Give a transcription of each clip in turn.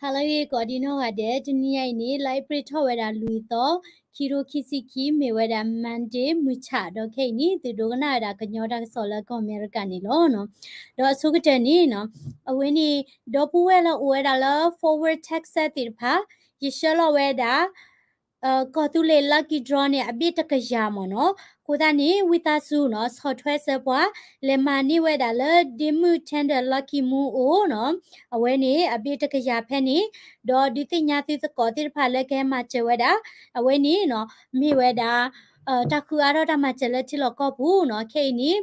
ဟါလၢအဂ့ၤ ကိးဒံနီၢ်ဂၤဒဲး, တနံၤညါအံၤန့ၣ် လါအ့ဖြ့ၣ်ထီၣ်ဝဲဒၣ်လွံၢ်သီ, ခံထိခံဆံခံ, မ့ၢ်ဝဲဒၣ် Monday မုၢ်ဆၣ်, ဒီးခဲအံၤန့ၣ် သုဒိကနၣ်ဝဲဒၣ်ကညီတၢ်ကစီၣ်လၢကီၢ်အမဲရကၤန့ၣ်လီၤ. ဒီးအဆိကတၢၢ်န့ၣ် အဝဲန့ၣ် ဒီပုၢ်ဝဲၢ်လၢအိၣ်ဝဲဒၣ်လၢ Fort Worth Texas သ့ၣ်တဖၣ် ယဆှၢလီၤဝဲဒၣ် ကီၢ်သူလ့ၤ lucky draw န့ၣ် အဘ့ၣ်တကယၤမ့ၢ်နီၤ. အဃိသတးန့ၣ် ဝံသးစူၤနီၤ ဆီၣ်ထွဲစၢၤပှၤ လဲၤမၤန့ၢ်ဝဲဒၣ်လၢ ဒ့မုၣ် Tender Lucky Moon အိၣ်နီၤ. အဝဲန့ၣ် အဘ့ၣ်တကယၤဖဲန့ၣ်, ဒီးဒုးသ့ၣ်ညါသုသကိးသ့ၣ်တဖၣ်လၢကဟဲမၤစၢၤဝဲဒၣ်, အဝဲန့ၣ်နီၤ မ့ၢ်ဝဲဒၣ် တၢ်ဃုအါထီၣ်တၢ်မၤစၢၤလၢထံလီၢ်ကီၢ်ပူၤနီၤ. ခဲအံၤန့ၣ်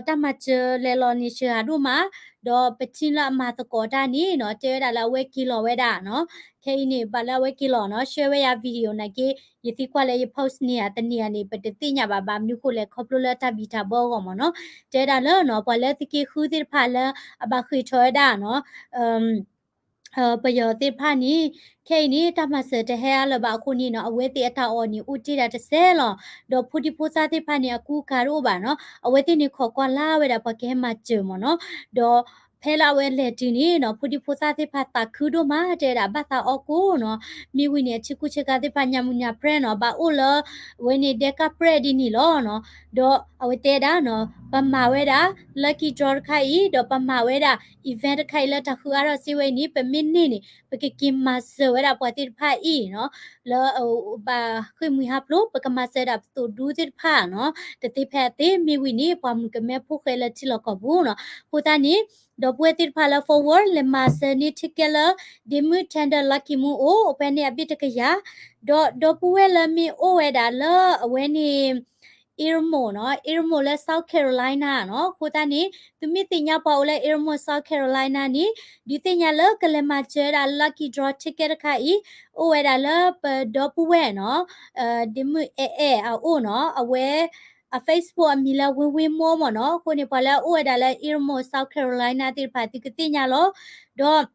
တၢ်မၤစၢၤလဲၤလီၤန့ၣ်စှၤဒိၣ်မး, ဒီးပထံၣ်လၢအမၤသကိးတၢ်န့ၣ်နီၤ တဲဝဲဒၣ်လၢအဝဲက့ၤလီၤဝဲဒၣ်နီၤ. ခဲအံၤန့ၣ် ဘၣ်လၢအဝဲက့ၤလီၤနီၤ ဆှၢဝဲယၤ video နာ်က့ ယသံကွၢ်လၢယ post န့ၢ်ဧါတန့ၢ်ဧါန့ၣ် ပတသ့ၣ်ညါဘၣ် ဘၣ်မနုၤဃိလဲၣ် ခီဖျိလၢတၢ်ဘံၣ်တၢ်ဘၢအဂီၢ်မ့ၢ်နီၤ. တဲဒၣ်လၢနီၤ ပှၤလၢသုးက့ဃုသ့ၣ်တဖၣ်လၢအဘၣ်ဃ့ၢ်ထီၣ်ဝဲဒၣ်နီၤ ပယီၤသ့ၣ်တဖၣ်န့ၣ် ခဲအံၤန့ၣ် တၢ်မၤစၢၤတဟဲအါလၢၤဘၣ်အဃိန့ၣ်နီၤ အဝဲသ့ၣ်အတၢ်အီၣ်န့ၣ် အိၣ်တ့ၢ်ဒၣ်တစဲးလီၤ. ဒီးဖိဒံဖိသၣ်သ့ၣ်တဖၣ်န့ၣ် အကူအကၤတအိၣ်ဘၣ်နီၤ. အဝဲသ့ၣ်န့ၣ်ခိးကွၢ်လၢ်ဝဲဒၣ်ပှၤကဟဲမၤစၢၤမ့ၢ်နီၤ. ဒီးဖဲလၢအဝဲလဲၤတုၤန့ၣ်နီၤ ဖိဒံဖိသၣ်သ့ၣ်တဖၣ်သးခုဒိၣ်မး တဲဝဲဒၣ်ဘၣ်သးအီၣ်ကိၢ်နီၤ. မ့ၢ်ဝံၤန့ၣ် အထံကူၣ်ဆ့ကၤသ့ၣ်တဖၣ်ညါမုၢ်ညါပြဲနီၤ ဘၣ်အိၣ်လၢ အဝဲန့ၣ်ဒဲကၢ်ပြဲဒ်န့ၣ်လီၤနီၤ. ဒီးအဝဲတဲဒၣ်နီၤ ပမၤဝဲဒၣ် lucky draw တခါအံၤ ဒီးပမၤဝဲဒၣ် event တခါအံၤလၢတၢ်ဃုအါထီၣ်စ့ဝဲအံၤန့ၣ် ပမ့ၢ်န့ၢ်န့ၣ် ပကက့ၤမၤစၢၤဝဲဒၣ်ပှၤသ့ၣ်တဖၣ်အံၤနီၤ လၢ ဘၣ်ဃ့ၢ်မှံဟးဖျိး ပကမၤစၢၤဒၣ်ပသိၣ်ဒူသ့ၣ်တဖၣ်နီၤ တသ့ဖဲအသ့ မ့ၢ်ဝံၤန့ၣ် ပှၤမုၣ်ကမဲဖိဃဲလၢထံလီၢ်ကီၢ်ပူၤနီၤ. အဃိသတးန့ၣ် ဒီပုၢ်ဝဲၢ်သ့ၣ်တဖၣ်လၢ Fort Worth လဲၤမၤစၢၤန့ၢ် ticket လၢ ဒ့မုၣ် Tender Lucky Moon အိၣ် ဖဲန့ၣ်အဘ့ၣ်တကယၤ, ဒီးဒီပုၢ်ဝဲၢ်လၢမ့ၢ်အိၣ်ဝဲဒၣ်လၢအဝဲန့ၣ် Irmo နီၤ Irmo လၢ South Carolina နီၤ. အဃိသတးန့ၣ် သုမ့ၢ်သ့ၣ်ညါပှၤအိၣ်လၢ Irmo South Carolina န့ၣ် ဒုးသ့ၣ်ညါလၢကလဲၤမၤစၢၤဝဲဒၣ် lucky draw ticket တခါအံၤ အိၣ်ဝဲဒၣ်လၢပဒီပုၢ်ဝဲၢ်နီၤ ဒ့မုၣ်အဲၣ်အဲၣ်အအိၣ်နီၤ အဝဲ အ Facebook အမံၤလၢ ဝ့ဝ့မိၢ် မ့ၢ်နီၤ. အဃိန့ၣ် ပှၤလၢအအိၣ်ဝဲဒၣ်လၢ Irmo South Carolina သ့ၣ်တဖၣ် သုကသ့ၣ်ညါလီၤ. ဒီး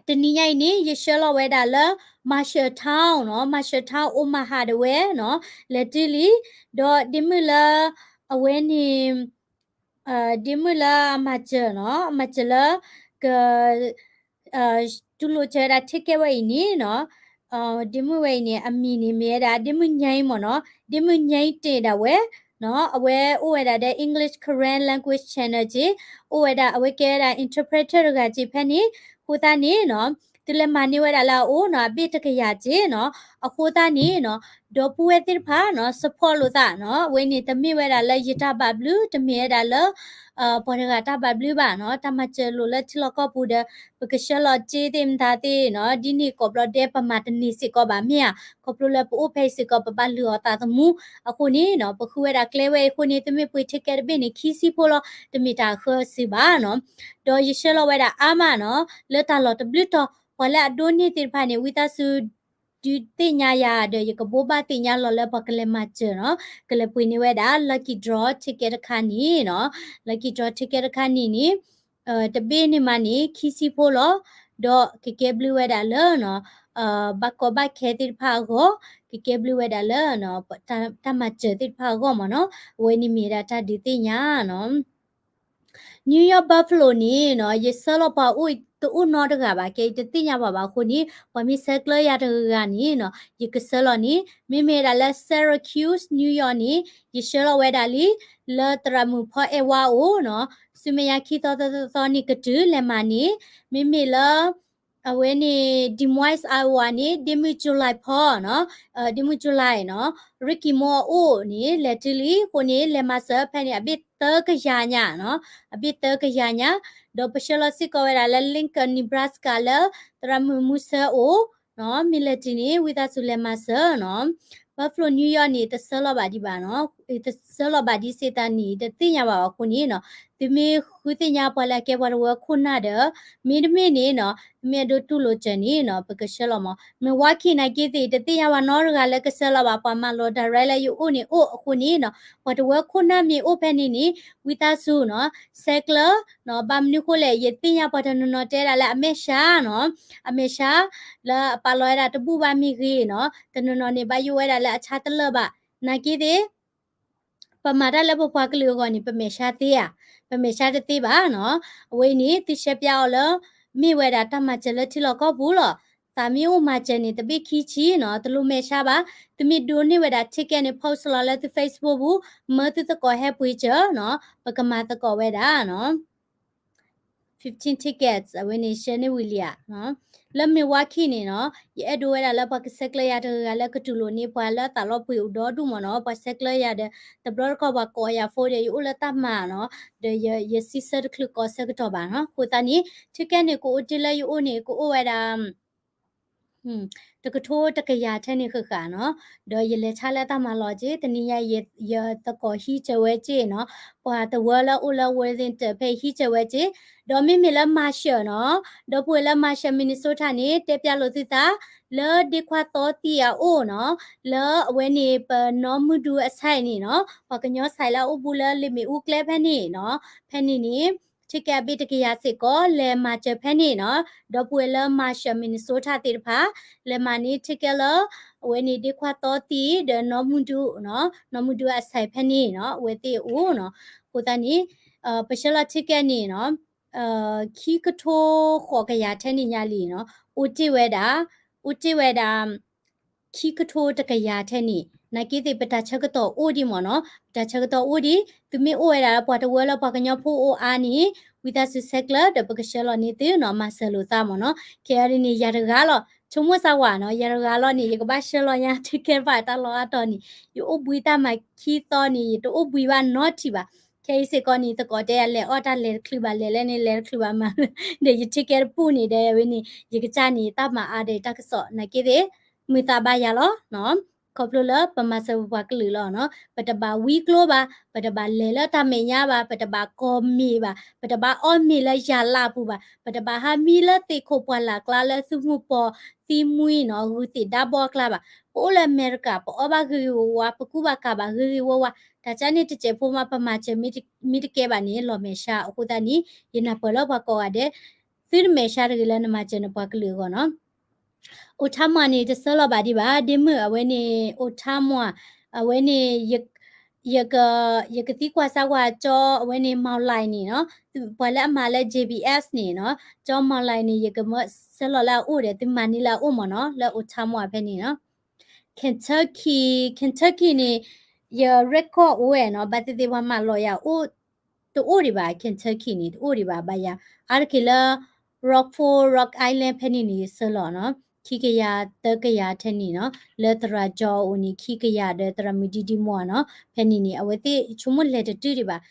တနံၤညါအံၤန့ၣ် ယဆှၢလီၤဝဲဒၣ်လၢ Marshalltown နီၤ Marshalltown Omaha ဒၣ်ဝဲနီၤ လဲၤတုၤလံ, ဒီးဒ့မုၣ်လၢ အဝဲန့ၣ် ဒ့မုၣ်လၢအမၤစၢၤနီၤ အမၤစၢၤလၢ က တူၢ်လိာ်စၢၤဝဲဒၣ် ticket ဝဲအံၤန့ၣ်နီၤ ဒ့မုၣ်ဝဲအံၤန့ၣ် အမံၤန့ၣ်မ့ၢ်ဝဲဒၣ် ဒ့မုၣ်ညါအံၤမ့ၢ်နီၤ ဒ့မုၣ်ညါအံၤတ့ၢ်ဒၣ်ဝဲနီၤ အဝဲအိၣ်ဝဲဒၣ်ဒီး English Karen language channel က့ အိၣ်ဝဲဒၣ် အဝဲကဲဝဲဒၣ် interpreter တဂၤက့ ဖဲန့ၣ်. အဃိသတးန့ၣ်နီၤ သုလဲၤမၤန့ၢ်ဝဲဒၣ်လၢအအိၣ်နီၤ အဘ့ၣ်တကယၤက့နီၤ. အဃိသတးန့ၣ်နီၤ ဒီပုၢ်ဝဲၢ်သ့ၣ်တဖၣ်နီၤ support လိာ်သးနီၤ အဝဲန့ၣ် တမ့ၢ်ဝဲဒၣ်လၢယတၢ်ဘၣ်ဘျုး တမ့ၢ်ဝဲဒၣ်လၢ ပှၤတဂၤတၢ်ဘၣ်ဘျုးဘၣ်နီၤ တၢ်မၤစၢၤလိာ်လၢထံလီၢ်ကီၢ်ပူၤဒီး ပကဆှၢလီၤစ့သ့ၣ်မတၤသ့ၣ်နီၤ ဒ်န့ၣ်ကိးဘျီဒဲး ပမၤတန့ၢ်စ့ၢ်ကီးဘၣ်မ့ၢ်ဧါ ခီဖျိလၢပအိၣ်ဖဲအံၤစ့ၢ်ကီး ပဘၣ်လုၢ်အီၣ်သးသမူ အဃိန့ၣ်နီၤ ပဃုဝဲဒၣ်ကျဲဝဲအံၤအဃိန့ၣ် သုမ့ၢ်ပှ့ၤ ticket တဘ့ၣ်န့ၣ် ခံဆံဖိလီၤ တမ့ၢ်တၢ်အဃၢအစုဘၣ်နီၤ ဒီးယဆှၢလီၤဝဲဒၣ်အါမးနီၤ လၢတၢ်လီၢ်တဘျုးတီၤ ပှၤလၢအဒိးန့ၢ်သ့ၣ်တဖၣ်န့ၣ် ဝံသးစူၤ ဒုးသ့ၣ်ညါယၤဒီး ယကဘိးဘၣ်သ့ၣ်ညါလီၤလၢပှၤကလဲၤမၤစၢၤနီၤ ကလဲၤပှ့ၤန့ၢ်ဝဲဒၣ် lucky draw ticket တခါန့ၣ်နီၤ lucky draw ticket တခါန့ၣ်န့ၣ် တဘ့ၣ်န့ၣ်မးန့ၣ် ခံဆံဖိလီၤ ဒီးကကဲဘျုးဝဲဒၣ်လၢ ဘၣ်ကီဘၣ်ခဲသ့ၣ်တဖၣ်အဂီၢ် ကကဲဘျုးဝဲဒၣ်လၢ တၢ်မၤစၢၤသ့ၣ်တဖၣ်အဂီၢ်မ့ၢ်နီၤ အဝဲန့ၣ်မ့ၢ်ဝဲဒၣ်တၢ်ဒုးသ့ၣ်ညါနီၤ New York Buffalo န့ၣ်နီၤ ယဆှၢလီၤပှၤအိၣ်တအိၣ်နီတဂၤဘၣ် ကဲတသ့ၣ်ညါပှၤဘၣ်အဃိန့ၣ် ပှၤမ့ၢ်ဆဲးကျၢယၤတဂၤန့ၣ်နီၤ ယကဆှၢလီၤန့ၣ် မ့မ့ၢ်ဝဲဒၣ်လၢ Syracuse New York န့ၣ် ယဆှၢလီၤဝဲဒၣ်လံ လၢသရၣ်မုၣ်ဖီအဲၣ်ဝါအိၣ်နီၤ ဆူမဲာ်ညါခံသီသၢသီန့ၣ်ကတုၤလဲၤမၤန့ၣ် မ့မ့ၢ်လၢ အဝဲန့ၣ် Des Moines Iowa န့ၣ် ဒ့မုၣ် July ဖီနီၤ ဒ့မုၣ် July နီၤ Ricky မိၢ်အအိၣ်န့ၣ် လဲၤတုၤလံအဃိန့ၣ် လဲၤမၤစၢၤဖဲန့ၣ် အဘ့ၣ်သၢကယၤညါနီၤ အဘ့ၣ်သၢကယၤညါ ဒီးပဆှၢလီၤစ့ၢ်ကီးဝဲဒၣ်လၢ Lincoln Nebraska လၢသရၣ်မုၣ်မူဆၢအိၣ်နီၤ မ့ၢ်လဲၤတုၤန့ၣ် ဝံသးစူၤလဲၤမၤစၢၤနီၤ Buffalo New York န့ၣ် တဆှၢလီၤဘၣ်ဒံးဘၣ်နီၤ တဆှၢလီၤဘၣ်ဒံးစ့ၢ်ကီးန့ၣ် တသ့ၣ်ညါဘၣ်အဃိန့ၣ်နီၤ သုမ့ၢ်ဃုသ့ၣ်ညါပှၤလၢအကဲပှၤတဝၢခိၣ်နၢ်ဒီး မ့တမ့ၢ်န့ၣ်နီၤ သုမ့ၢ်အဒိတူၢ်လိာ်စၢၤန့ၣ်နီၤ ပကဆှၢလီၤမး Milwaukee နာ်က့သ့ၣ် တသ့ၣ်ညါပှၤနီတဂၤလၢကဆှၢလီၤဘၣ် ပှၤမၤလီၤ direct လၢယအိၣ်န့ၣ်အိၣ်အဃိန့ၣ်နီၤ ပှၤတဝၢခိၣ်နၢ်မ့ၢ်အိၣ်ဖဲန့ၣ်န့ၣ် ဝံသးစူၤနီၤ ဆဲးကျၢ ဘၣ်မနုၤဃိလဲၣ် ယသ့ၣ်ညါပှၤတနီၤနီၤတဲဒၣ်လၢအမဲာ်ဆှးနီၤ အမဲာ်ဆှး လၢအပာ်လီၤဝဲဒၣ်တဘူၣ်ဘၣ်မ့ၢ်ဂ့ၤနီၤ တနီၤနီၤန့ၣ် ဘၣ်ယိၣ်ဝဲဒၣ်လၢအဆါတလၢာ်ဘၣ် နာ်က့သ့ၣ် ပမၤတၢ်လၢပပှၤကလုာ်အဂီၢ်န့ၣ် ပမဲာ်ဆှးသ့ဧါ, ပမဲာ်ဆှးတသ့ဘၣ်နီၤ. အဝဲအံၤန့ၣ် သုရှဲပျါအီၤလၢ မ့ၢ်ဝဲဒၣ်တၢ်မၤစၢၤလၢထံလီၢ်ကီၢ်ပူၤလီၤ. သးမ့ၢ်အိၣ်မၤစၢၤန့ၣ် တဘ့ၣ်ခံဆံနီၤ, တလိၣ်မဲာ်ဆှးဘၣ်. သုမ့ၢ်ဒိးန့ၢ်ဝဲဒၣ် ticket န့ၣ် post လီၤလၢသု Facebook ပူၤ, မၢသုသကိးဟဲပှ့ၤစၢၤနီၤ, ပကမၤသကိးဝဲဒၣ်နီၤ fifteen tickets အဝဲန့ၣ် ရှဲန့ၢ်ဝံၤလံဧါ. လၢ Milwaukee န့ၣ်နီၤ, ယအဲၣ်ဒိးဝဲဒၣ်လၢပှၤကဆဲးကျၢယၤတဂၤဂၤလၢကတူၢ်လိာ်န့ၢ်ပှၤလၢသးလီၤပှ့ၤအိၣ်ဒီဒူၣ်မ့ၢ်နီၤ, ပှၤဆဲးကျၢယၤဒီး တဘျီတခီၣ်ပှၤကိးယၤ phone ဒီး ယအိၣ်လၢတၢ်မၤနီၤ, ဒီးယစံးဆၢတချုးကိးဆၢကတီၢ်ဘၣ်နီၤ. အဃိသတးန့ၣ် ticket န့ၣ် ကအိၣ်တ့ၢ်လၢယအိၣ်န့ၣ် ကအိၣ်ဝဲဒၣ် တကထိတကယၤထဲန့ၣ်ဃၣ်ဃၣ်နီၤ, ဒီးယလဲၤဆါလၢတၢ်မၤလီၤက့ၤ, တနံၤညါ ယသကိးဟံးစၢၤဝဲက့ၤနီၤ, ပှၤတဝၢလၢအိၣ်လၢ Worthington ဖဲဟံးစၢၤဝဲက့ၤ, ဒီးမ့မ့ၢ်လၢ Marshall နီၤ, ဒီပုၢ်ဝဲၢ်လၢ Marshall Minnesota န့ၣ် တဲပျဲလိာ်သုသး, လၢဒ့ခွါသီသံၣ်အအိၣ်နီၤ, လၢအဝဲန့ၣ် ပနီၢ်မုၢ်ဒူအ site န့ၣ်နီၤ, ပှၤကညီ site လၢအအိၣ်ဘူးလၢလ့ၣ်မ့ၣ်အူကျဲဖဲန့ၣ်နီၤ, ဖဲန့ၣ်န့ၣ် ticket အဘ့ၣ်တကယၤစ့ၢ်ကီး လဲၤမၤစၢၤဖဲန့ၣ်နီၤ, ဒီပုၢ်ဝဲၢ်လၢ Marshall Minnesota သ့ၣ်တဖၣ် လဲၤမၤန့ၢ် ticket လၢ အဝဲန့ၣ်ဒ့ခွါသီသံၣ်ဒီးနီၢ်မုၢ်ဒူနီၤ, နီၢ်မုၢ်ဒူအ site ဖဲန့ၣ်နီၤ, အဝဲသ့ၣ်အအိၣ်နီၤ. အဃိသတးန့ၣ် ပဆှၢလီၤ ticket န့ၣ်နီၤ, ခံကထိဃိးကယၤထဲန့ၣ်ညါလံနီၤ, အိၣ်တ့ၢ်ဝဲဒၣ်, အိၣ်တ့ၢ်ဝဲဒၣ် ခံကထိတကယၤထဲန့ၣ်, နာ်က့သ့ၣ် ပတၢ်ဆၢကတီၢ်အိၣ်ဒံးမ့ၢ်နီၤ, ပတၢ်ဆၢကတီၢ်အိၣ်ဒံး, သုမ့ၢ်အိၣ်ဝဲဒၣ်လၢပှၤတဝၢလၢပှၤကညီဖိအိၣ်အါန့ၣ်, ဝံသးစူၤဆဲးကျၢ ဒီးပကဆှၢလီၤန့ၢ်သုနီၤ, မၤစၢၤလိာ်သးမ့ၢ်နီၤ. ခဲအံၤဒ်န့ၣ် ယၤတဂၤလီၤ, ဆိကမိၣ်စၢ်ဝဲနီၤ, ယၤတဂၤလီၤန့ၣ် ယကဘၣ်ဆှၢလီၤညါ ticket ဘၣ်တၢ်လီၢ်အါတီၤန့ၣ်, ယအိၣ်ဘှံးတၢ်မၤခံသီန့ၣ် ယတအိၣ်ဘှံးဘၣ်နီတထံၣ်ဘၣ်. ခဲအံၤစ့ၢ်ကီးန့ၣ် သကိးတဲယၤလဲၤအီၣ်တၢ်လဲၤတချုးဘၣ်, လဲၤလၢန့ၣ်လဲၤတချုးဘၣ်မး, ဒီးယ ticket တပူၤန့ၣ် ဒီးဝဲန့ၣ် ယကစၢ်န့ၣ် တၢ်မၤအါဒီးတၢ်ကစီၣ် နာ်က့သ့ၣ် မုာ်သးဘၣ်ယၤလီၤ. ခီဖျိလၢပမၤစၢၤပပှၤကလုာ်လီၤနီၤ, ပတဘၣ်ဝံကျိဘၣ်, ပတဘၣ်လဲၤလၢတၢ်မဲာ်ညါဘၣ်, ပတဘၣ်ကိးမ့ၤဘၣ်, ပတဘၣ်အီၣ်မ့ၤလၢယၤလၢ်ပူၤဘၣ်, ပတဘၣ်ဟးမံလၢသ့ၣ်ခိၣ်ပှၢ်လၢ်ကျါလၢသုးမုၢ်ပီၢ်သံမှံနီၤ, ဂုာ်သ့ၣ်ဒါဘီအကျါဘၣ်. ပအိၣ်လၢအမဲရကၤ ပအီၣ်ဘၣ်ဂ့ၤဂ့ၤဝါဝါ, ပကူဘၣ်ကၤဘၣ်ဂ့ၤဂ့ၤဝါဝါ, တၢ်ကါန့ၣ်တစဲးဖိမး ပမၤစၢၤမ့ၢ်တကဲဘၣ်န့ၣ် လီၤမဲာ်ဆှး. အဃိသတးန့ၣ် ယနၢ်ပၢၢ်လၢပှၤကိးဂၤဒဲး သုတမဲာ်ဆှးတဂ့ၤလၢနမၤစၢၤနပှၤကလုာ်အဂီၢ်နီၤ. Ottawa န့ၣ် တဆှၢလီၤဘၣ်ဒံးဘၣ်, ဒ့မုၣ်အဝဲန့ၣ် Ottawa, အဝဲန့ၣ် ယက, ယကသံကွၢ်စၢ်ကွၢ်ကၠီ အဝဲန့ၣ် Mount Lawn န့ၣ်နီၤ, ပှၤလၢအမၤလၢ J B S န့ၣ်နီၤ, ကၠီ Mount Lawn န့ၣ် ယကမၢဆှၢလီၤလၢအအိၣ်ဒီး သုမၤန့ၢ်လၢအအိၣ်မ့ၢ်နီၤ, လၢ Ottawa ဖဲန့ၣ်နီၤ. Kentucky, Kentucky န့ၣ် ယ record အိၣ်ဝဲနီၤ, ဘၣ်သ့ၣ်သ့ၣ်ပှၤမၤလီၤယၤအိၣ် တအိၣ်ဒံးဘၣ်, Kentucky န့ၣ် တအိၣ်ဒံးဘၣ်, ဘၣ်ယၤ အါတက့ၢ်လၢ Rockford, Rock Island ဖဲန့ၣ်န့ၣ် ယဆှၢလီၤနီၤ, ခံကယၤသၢကယၤထဲန့ၣ်နီၤ, လၢသရၣ်ကၠီအအိၣ်န့ၣ် ခံကယၤဒီးသရၣ်မုၣ်ဒံဒံမီၢ်နီၤ, ဖဲန့ၣ်န့ၣ် အဝဲသ့ၣ်ဆိကမိၣ်လဲၤတတုၤဒံးဘၣ်,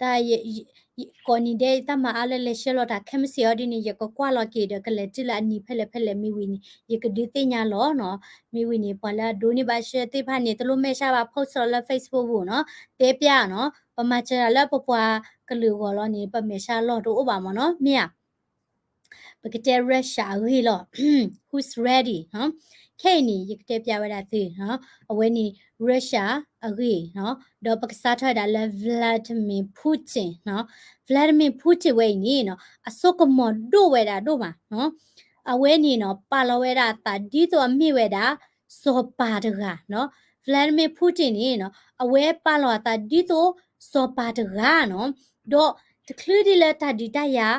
တၢ် ကိးနံၤဒဲး တၢ်မၤအါလၢလဲၤဆှၢလီၤတၢ်ခဲမုၢ်ဆ့ၣ်အီၤဒ်န့ၣ် ယကကွၢ်လီၤက့ၤဒီး ကလဲၤတုၤလၢအနံၤဖဲလဲၣ်ဖဲလဲၣ်မ့ၢ်ဝံၤန့ၣ် ယကဒုးသ့ၣ်ညါလီၤနီၤ. မ့ၢ်ဝံၤန့ၣ် ပှၤလၢအဒိးန့ၢ်ဘၣ်ရှဲသ့ၣ်တဖၣ်န့ၣ် တလိၣ်မဲာ်ဆှးဘၣ် post လီၤလၢ Facebook ပူၤနီၤ, တဲပျးနီၤ, ပမၤစၢၤတၢ်လၢပပှၤကလုာ်အဂီၢ်လီၤန့ၣ် ပမဲာ်ဆှးလီၢ်တအိၣ်ဘၣ်မ့ၢ်နီၤ, မ့ၢ်ဧါ. ပကတဲ Russia အဂ့ၢ်လီၤ, who's ready နီၤ. ခဲအံၤန့ၣ် ယကတဲပျးဝဲဒၣ်သု, အဝဲန့ၣ် Russia အဂ့ၢ်, ဒီးပကစးထီၣ်ဝဲဒၣ်လၢ Vladimir Putin နီၤ. Vladimir Putin ဝဲအံၤန့ၣ်နီၤ အစိကမီၤဒိၣ်ဝဲဒၣ်ဒိၣ်မးနီၤ. အဝဲန့ၣ်နီၤ ပာ်လီၤဝဲဒၣ်အသးဒ်သိးအမ့ၢ်ဝဲဒၣ် စီၤပၤတဂၤနီၤ. Vladimir Putin န့ၣ်နီၤ အဝဲပာ်လီၤအသးဒ်သိး စီၤပၤတဂၤနီၤ. ဒီးတချုးဒ်လၢတၢ်ဒုးတၢ်ယၤ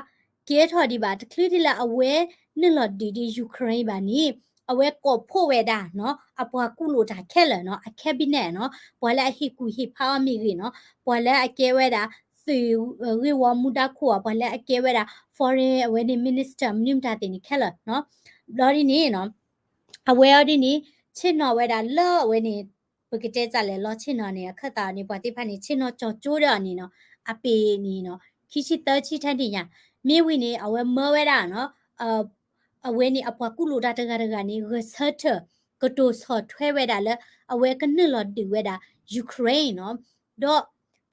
ကဲထီၣ်ဒံးဘၣ်, တချုးဒ်လၢအဝဲနုာ်လီၤဒုးဒံး Ukraine ဘၣ်န့ၣ် အဝဲကိးဖှိၣ်ဝဲဒၣ်နီၤ အပှၤကူၣ်လိာ်တၢ်ခဲလၢာ်နီၤ, အ cabinet နီၤ, ပှၤလၢအဟ့ၣ်ကူၣ်ဟ့ၣ်ဖးအီၤမ့ၢ်ဂ့ၤနီၤ, ပှၤလၢအကဲဝဲဒၣ် သုးဂ့ၢ်ဝီမူဒါခိၣ်ဧါ, ပှၤလၢအကဲဝဲဒၣ် foreign အဝဲန့ၣ် minister မနုၤမတၤသ့ၣ်န့ၣ်ခဲလၢာ်နီၤ. ဒီးဒ်န့ၣ်နီၤ အဝဲအီၤဒ်န့ၣ် ဆ့ၣ်နီၤဝဲဒၣ်လၢအဝဲန့ၣ် ပကတဲတၢ်လဲၣ် လီၤဆ့ၣ်နီၤန့ၣ် အခၢၣ်သးန့ၣ် ပှၤသ့ၣ်တဖၣ်န့ၣ် ဆ့ၣ်နီၤကၠီၤကၠိဒီးအီၤန့ၣ်နီၤ, အပ့ၤန့ၣ်နီၤ ခံဆံသၢဆံထဲန့ၣ်ညါ, မ့ၢ်ဝံၤန့ၣ် အဝဲမၢဝဲဒၣ်နီၤ အဝဲန့ၣ်အပှၤကူၣ်လိာ်တၢ်တဂၤတဂၤန့ၣ် ဂဲၤဆၢထၢၣ် ကတိၤဆီၣ်ထွဲဝဲဒၣ်လၢ အဝဲကနုာ်လီၤဒုးဝဲဒၣ် Ukraine နီၤ, ဒီး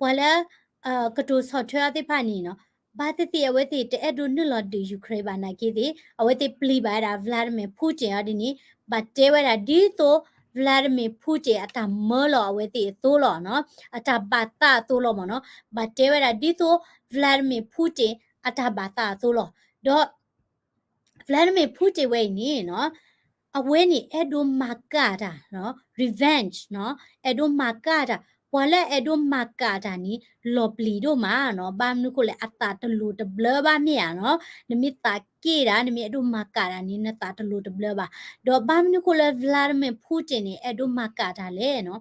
ပှၤလၢ ကတိၤဆီၣ်ထွဲအီၤသ့ၣ်တဖၣ်န့ၣ်နီၤ, ဘၣ်သ့ၣ်သ့ၣ်အဝဲသ့ၣ်တအဲၣ်ဒိးနုာ်လီၤဒုး Ukraine ဘၣ်နာ်က့သ့ၣ် အဝဲသ့ၣ်ပျံၤဘၣ်ဝဲဒၣ် Vladimir Putin အီၤဒ်န့ၣ် ဘၣ်တဲဝဲဒၣ်ဒ်သိး Vladimir Putin အတၢ်မၢလီၤအဝဲသ့ၣ်အသိးလီၤနီၤ, အတၢ်ဘၣ်သးအသိးလီၤမ့ၢ်နီၤ, ဘၣ်တဲဝဲဒၣ်ဒ်သိး Vladimir Putin အတၢ်ဘၣ်သးအသိးလီၤ. ဒီး Vladimir Putin ဝဲအံၤန့ၣ်နီၤ, အဝဲန့ၣ်အဲၣ်ဒိးမၤကၣ်တၢ်နီၤ, revenge နီၤ, အဲၣ်ဒိးမၤကၣ်တၢ်, ပှၤလၢအဲၣ်ဒိးမၤကၣ်တၢ်န့ၣ် လီၤပျံၤဒိၣ်မးနီၤ, ဘၣ်မနုၤဃိလဲၣ် အသးတလိၤတဘျၢဘၣ်မ့ၢ်ဧါနီၤ, နမ့ၢ်သး နမ့ၢ်အဲၣ်ဒိးက့တၢ် နမ့ၢ်အဲၣ်ဒိးမၤကၣ်တၢ်န့ၣ် နသးတလိၤတဘျၢဘၣ်. ဒီးဘၣ်မနုၤဃိလၢ Vladimir Putin န့ၣ် အဲၣ်ဒိးမၤကၣ်တၢ်လဲၣ်နီၤ.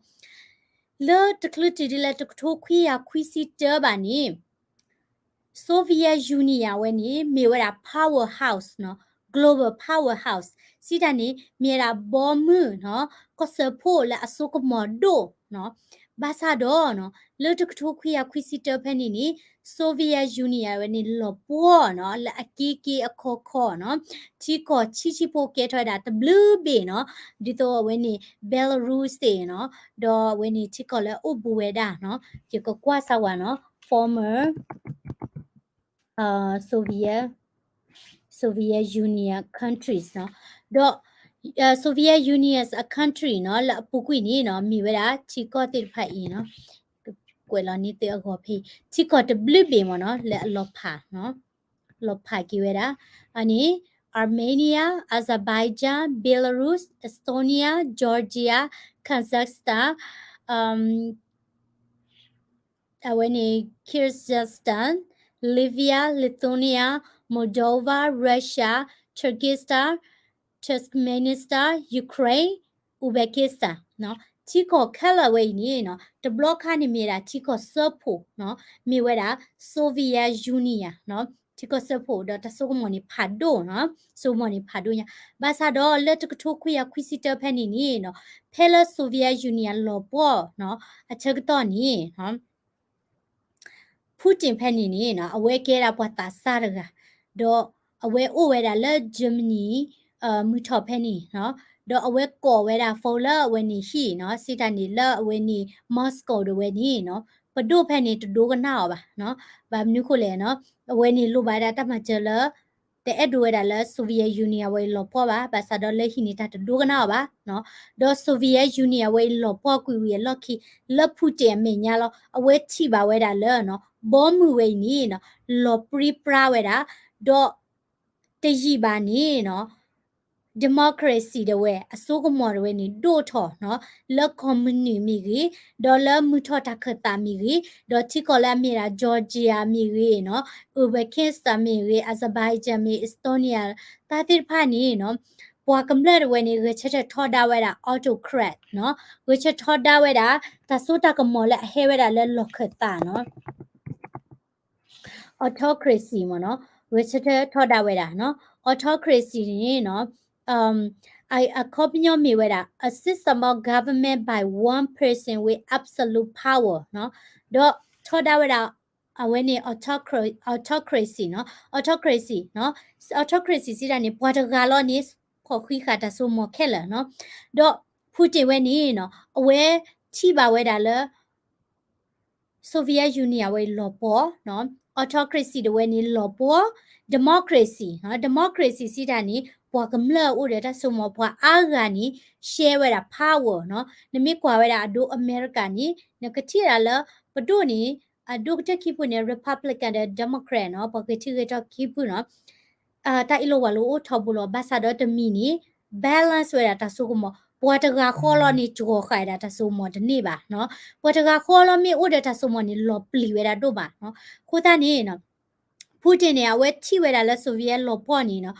လၢတချုးတုၤဒ်လၢတကထိခွံကယၤခွံဆံတၢဘၣ်န့ၣ် Soviet Union ဝဲန့ၣ် မ့ၢ်ဝဲဒၣ် powerhouse နီၤ, global powerhouse စံးတၢ်န့ၣ် မ့ၢ်ဝဲဒၣ်ဘီမုၢ်နီၤ, ကီၢ်စၢဖှိၣ်လၢအစိကမီၤဒိၣ်နီၤ. ဘၣ်ဆၣ်ဒီးနီၤ လၢတကထိခွံကယၤခွံဆံတၢဖဲန့ၣ်န့ၣ် Soviet Union ဝဲန့ၣ် လီၤပှီၢ်နီၤ လၢအက့က့အခီခီနီၤ, ထံကီၢ်ဆံးဆံးဖိကဲထီၣ်ဝဲဒၣ်တဘျုးဘ့ၣ်နီၤ, ဒ်သိးအဝဲန့ၣ် Belarus သ့ၣ်နီၤ, ဒီးအဝဲန့ၣ်ထံကီၢ်လၢအိၣ်ဘူးဝဲဒၣ်နီၤ, ယကကွၢ်စၢ်ဝဲနီၤ, former Soviet, Soviet Union countries နီၤ, ဒီး Soviet Union အ country နီၤ လၢအပူၤကွံာ်န့ၣ်နီၤ မ့ၢ်ဝဲဒၣ်ထံကီၢ်သ့ၣ်တဖၣ်အံၤနီၤ, ကွဲးလီၤန့ၢ်သုအဂီၢ်ဖဲ ထံကီၢ်တဘျုးဘ့ၣ်မ့ၢ်နီၤ လၢအလီၤဖး လီၤဖးက့ၤဝဲဒၣ်, အန့ၣ် Armenia, Azerbaijan, Belarus, Estonia, Georgia, Kazakhstan, အဝဲန့ၣ် Kyrgyzstan, Latvia, Lithuania, Moldova, Russia, Kyrgyzstan, Turkmenistan, Ukraine, Uzbekistan နီၤ, ထံကီၢ်ခဲလၢာ်ဝဲအံၤန့ၣ်နီၤ တဘျီခါန့ၣ်မ့ၢ်ဝဲဒၣ်ထံကီၢ်စၢဖှိၣ်နီၤ, မ့ၢ်ဝဲဒၣ် Soviet Union နီၤ, ထံကီၢ်စၢဖှိၣ်ဒီးတၢ်စိကမီၤန့ၣ်ဖးဒိၣ်နီၤ, စိကမီၤန့ၣ်ဖးဒိၣ်ညါ, ဘၣ်ဆၣ်ဒီးလၢတကထိခွံကယၤခွံဆံတၢဖဲန့ၣ်န့ၣ်နီၤ, ဖဲလၢ Soviet Union လီၤပှီၢ်နီၤ အဆၢကတီၢ်န့ၣ် Putin ဖဲန့ၣ်န့ၣ်နီၤ အဝဲကဲဒၣ်ပှၤသးစၢ်တဂၤ, ဒီးအဝဲအိၣ်ဝဲဒၣ်လၢ Germany မုၢ်ထီၣ်ဖဲန့ၣ်နီၤ, ဒီးအဝဲကိးဝဲဒၣ် phone လၢအဝဲန့ၣ်ဟံၣ်နီၤ, စံးတၢ်န့ၣ်လၢအဝဲန့ၣ် Moscow ဒၣ်ဝဲန့ၣ်နီၤ, ပဒိၣ်ဖဲန့ၣ်တဒိကနၣ်အီၤဘၣ်နီၤ, ဘၣ်မနုၤဃိလဲၣ်နီၤ, အဝဲန့ၣ်လိၣ်ဘၣ်ဒၣ်တၢ်မၤစၢၤလၢ တအဲၣ်ဒိးဝဲဒၣ်လၢ Soviet Union အဝဲအံၤလီၤပှီၢ်ဘၣ်, ဘၣ်ဆၣ်ဒီးလၢဟံၣ်န့ၣ်တၢ်တဒိကနၣ်အီၤဘၣ်နီၤ, ဒီး Soviet Union အဝဲအံၤလီၤပှီၢ်ကွံာ်ဝံၤအလီၢ်ခံ လၢ Putin အမဲာ်ညါလီၤ, အဝဲထံၣ်ဘၣ်ဝဲဒၣ်လၢနီၤ ဘီမုၢ်ဝဲအံၤန့ၣ်နီၤ လီၤပြံပြါဝဲဒၣ်, ဒီးတယံာ်ဘၣ်န့ၣ်နီၤ democracy ဒၣ်ဝဲ အစိကမီၤဒၣ်ဝဲန့ၣ် ဒိၣ်ထီၣ်နီၤ, လၢကီၢ်မုၢ်နုာ်မ့ၢ်ဂ့ၤ, ဒီးလၢမုၢ်ထီၣ်တၢ်ခၢၣ်သးမ့ၢ်ဂ့ၤ, ဒီးထံကီၢ်လၢအမ့ၢ်ဒၣ် Georgia မ့ၢ်ဂ့ၤနီၤ, Uzbekistan မ့ၢ်ဂ့ၤ, Azerbaijan မ့ၢ် Estonia တၢ်သ့ၣ်တဖၣ်န့ၣ်နီၤ, ပှၤကမျၢၢ်ဒၣ်ဝဲန့ၣ် ဂဲၤဆၢထၢၣ်ထီဒါဝဲဒၣ် autocrat နီၤ, ဂဲၤဆၢထၢၣ်ထီဒါဝဲဒၣ် တၢ်စိတၢ်ကမီၤလၢအဟဲဝဲဒၣ်လၢလီၢ်ခၢၣ်သးနီၤ autocracy မ့ၢ်နီၤ, ဂဲၤဆၢထၢၣ်ထီဒါဝဲဒၣ်နီၤ, autocracy န့ၣ်နီၤ, အခီပညီမ့ၢ်ဝဲဒၣ် a system of government by one person with absolute power နီၤ, ဒီးထီဒါဝဲဒၣ် အဝဲန့ၣ် autocra- autocracy နီၤ, autocracy နီၤ, autocracy စံးဒၣ်န့ၣ် ပှၤတဂၤလီၤန့ၣ် ဖီၣ်ဃံးဃာ်တၢ်စိကမီၤခဲလၢာ်နီၤ, ဒီး Putin ဝဲန့ၣ်နီၤ အဝဲထံၣ်ဘၣ်ဝဲဒၣ်လၢ Soviet Union အဝဲအံၤလီၤပှီၢ်နီၤ, autocracy ဒၣ်ဝဲန့ၣ်လီၤပှီၢ်, democracy နီၤ, democracy စံးတၢ်န့ၣ် ပှၤကမျၢၢ်အိၣ်ဒီးတၢ်စိကမီၤ ပှၤအါဂၤန့ၣ် share ဝဲဒၣ် power နီၤ, နမ့ၢ်ကွၢ်ဝဲဒၣ်အဒိအမဲရကၤန့ၣ် နကထံၣ်ဝဲဒၣ်လၢ ပဒိၣ်န့ၣ် အဒိၣ်ကတၢၢ်ခံဖုန့ၣ် Republican ဒီး Democrat နီၤ, ပှၤဂဲၤထံဂဲၤထီၣ်ခံဖုနီၤ တၢ်အ့ၣ်လိာ်ဝီၤလိာ်အိၣ်ထီဘိလီၤ, ဘၣ်ဆၣ်ဒီးတမံၤန့ၣ် balance ဝဲဒၣ်တၢ်စိကမီၤ, ပှၤတဂၤဃီလီၤန့ၣ် စှီၤဃာ်ဝဲဒၣ်တၢ်စိကမီၤတန့ၢ်ဘၣ်နီၤ, ပှၤတဂၤဃီလီၤမ့ၢ်အိၣ်ဒီးတၢ်စိကမီၤန့ၣ် လီၤပျံၤဝဲဒၣ်ဒိၣ်မးနီၤ, အဃိသတးန့ၣ်နီၤ Putin န့ၣ် အဝဲထံၣ်ဝဲဒၣ်လၢ Soviet လီၤပှီၢ်န့ၣ်နီၤ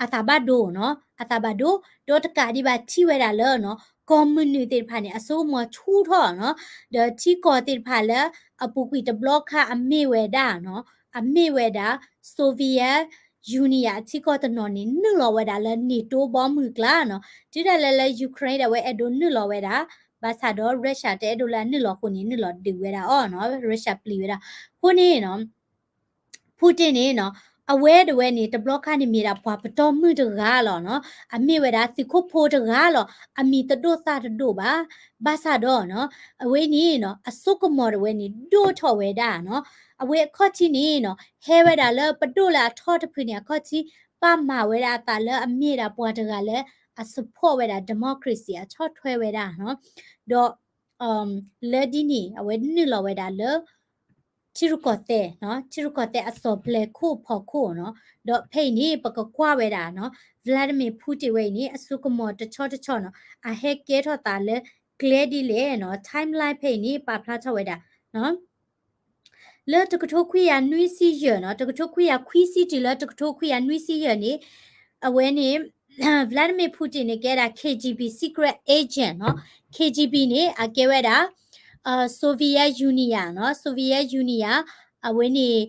အသးဘၣ်ဒိနီၤ, အသးဘၣ်ဒိ, ဒီးတကးဒံးဘၣ်ထံၣ်ဝဲဒၣ်လၢနီၤ ကီၢ်မုၢ်နုာ်သ့ၣ်တဖၣ်န့ၣ် အစိကမီၤဆူၣ်ထီၣ်နီၤ, ဒီးထံကီၢ်သ့ၣ်တဖၣ်လၢအပူၤကွံာ်တဘျီခါအမ့ၢ်ဝဲဒၣ်နီၤ, အမ့ၢ်ဝဲဒၣ် Soviet Union အထံကီၢ်တနီၤန့ၣ် နုာ်လီၤဝဲဒၣ်လၢ NATO ဘီမုၢ်ကျါနီၤ, တုၤဒၣ်လဲာ်လၢ Ukraine ဒၣ်ဝဲအဲၣ်ဒိးနုာ်လီၤဝဲဒၣ်, ဘၣ်ဆၣ်ဒီး Russia တအဲၣ်ဒိးလၢအနုာ်လီၤအဃိန့ၣ် နုာ်လီၤဒုးဝဲဒၣ်အီၤနီၤ, Russia ပျံၤဝဲဒၣ်, အဃိန့ၣ်နီၤ Putin န့ၣ်နီၤ အဝဲဒၣ်ဝဲန့ၣ် တဘျီခါန့ၣ်မ့ၢ်ဒၣ်ပှၤပတီၢ်မုၢ်တဂၤလီၤနီၤ, အမ့ၢ်ဝဲဒၣ်သုးခိၣ်ဖိတဂၤလီၤ, အမံၤတဒိၣ်သၣ်တဒိၣ်ဘၣ်, ဘၣ်ဆၣ်ဒီးနီၤ အဝဲန့ၣ်နီၤ အစိကမီၤဒၣ်ဝဲန့ၣ် ဒိၣ်ထီၣ်ဝဲဒၣ်နီၤ, အဝဲအခီၣ်ထံးန့ၣ်နီၤ ဟဲဝဲဒၣ်လၢပဒိၣ်လၢအထီၣ်တဖုန့ၣ် အခီၣ်ထံး ပာ်မၤဝဲဒၣ်အသးလၢအမ့ၢ်ဒၣ်ပှၤတဂၤလၢအ support ဝဲဒၣ် democracy အဆီၣ်ထွဲဝဲဒၣ်နီၤ, ဒီး လၢဒ်န့ၣ် အဝဲနုာ်လီၤဝဲဒၣ်လၢ ထံရူၢ်ကီၢ်သဲးနီၤ, ထံရူၢ်ကီၢ်သဲးအစီၤပျဲခိၣ်ဖီခိၣ်နီၤ, ဒီးဖဲအံၤန့ၣ် ပကကွၢ်ဝဲဒၣ်နီၤ Vladimir Putin ဝဲအံၤန့ၣ် အစိကမီၤတဆီတဆီနီၤ အဟဲကဲထီၣ်သးလၢကျဲဒ်လဲၣ်နီၤ, timeline ဖဲအံၤန့ၣ် ပာ်ဖျါထီၣ်ဝဲဒၣ်နီၤ လၢတကထိခွံကယၤနွံဆံယဲၢ်နီၤ, တကထိခွံကယၤခွံဆံတုၤလၢတကထိခွံကယၤနွံဆံယဲၢ်န့ၣ်, အဝဲန့ၣ် Vladimir Putin န့ၣ် ကဲဒၣ် KGB secret agent နီၤ. KGB န့ၣ် အကဲဝဲဒၣ် Soviet Union နီၤ, Soviet Union အဝဲန့ၣ်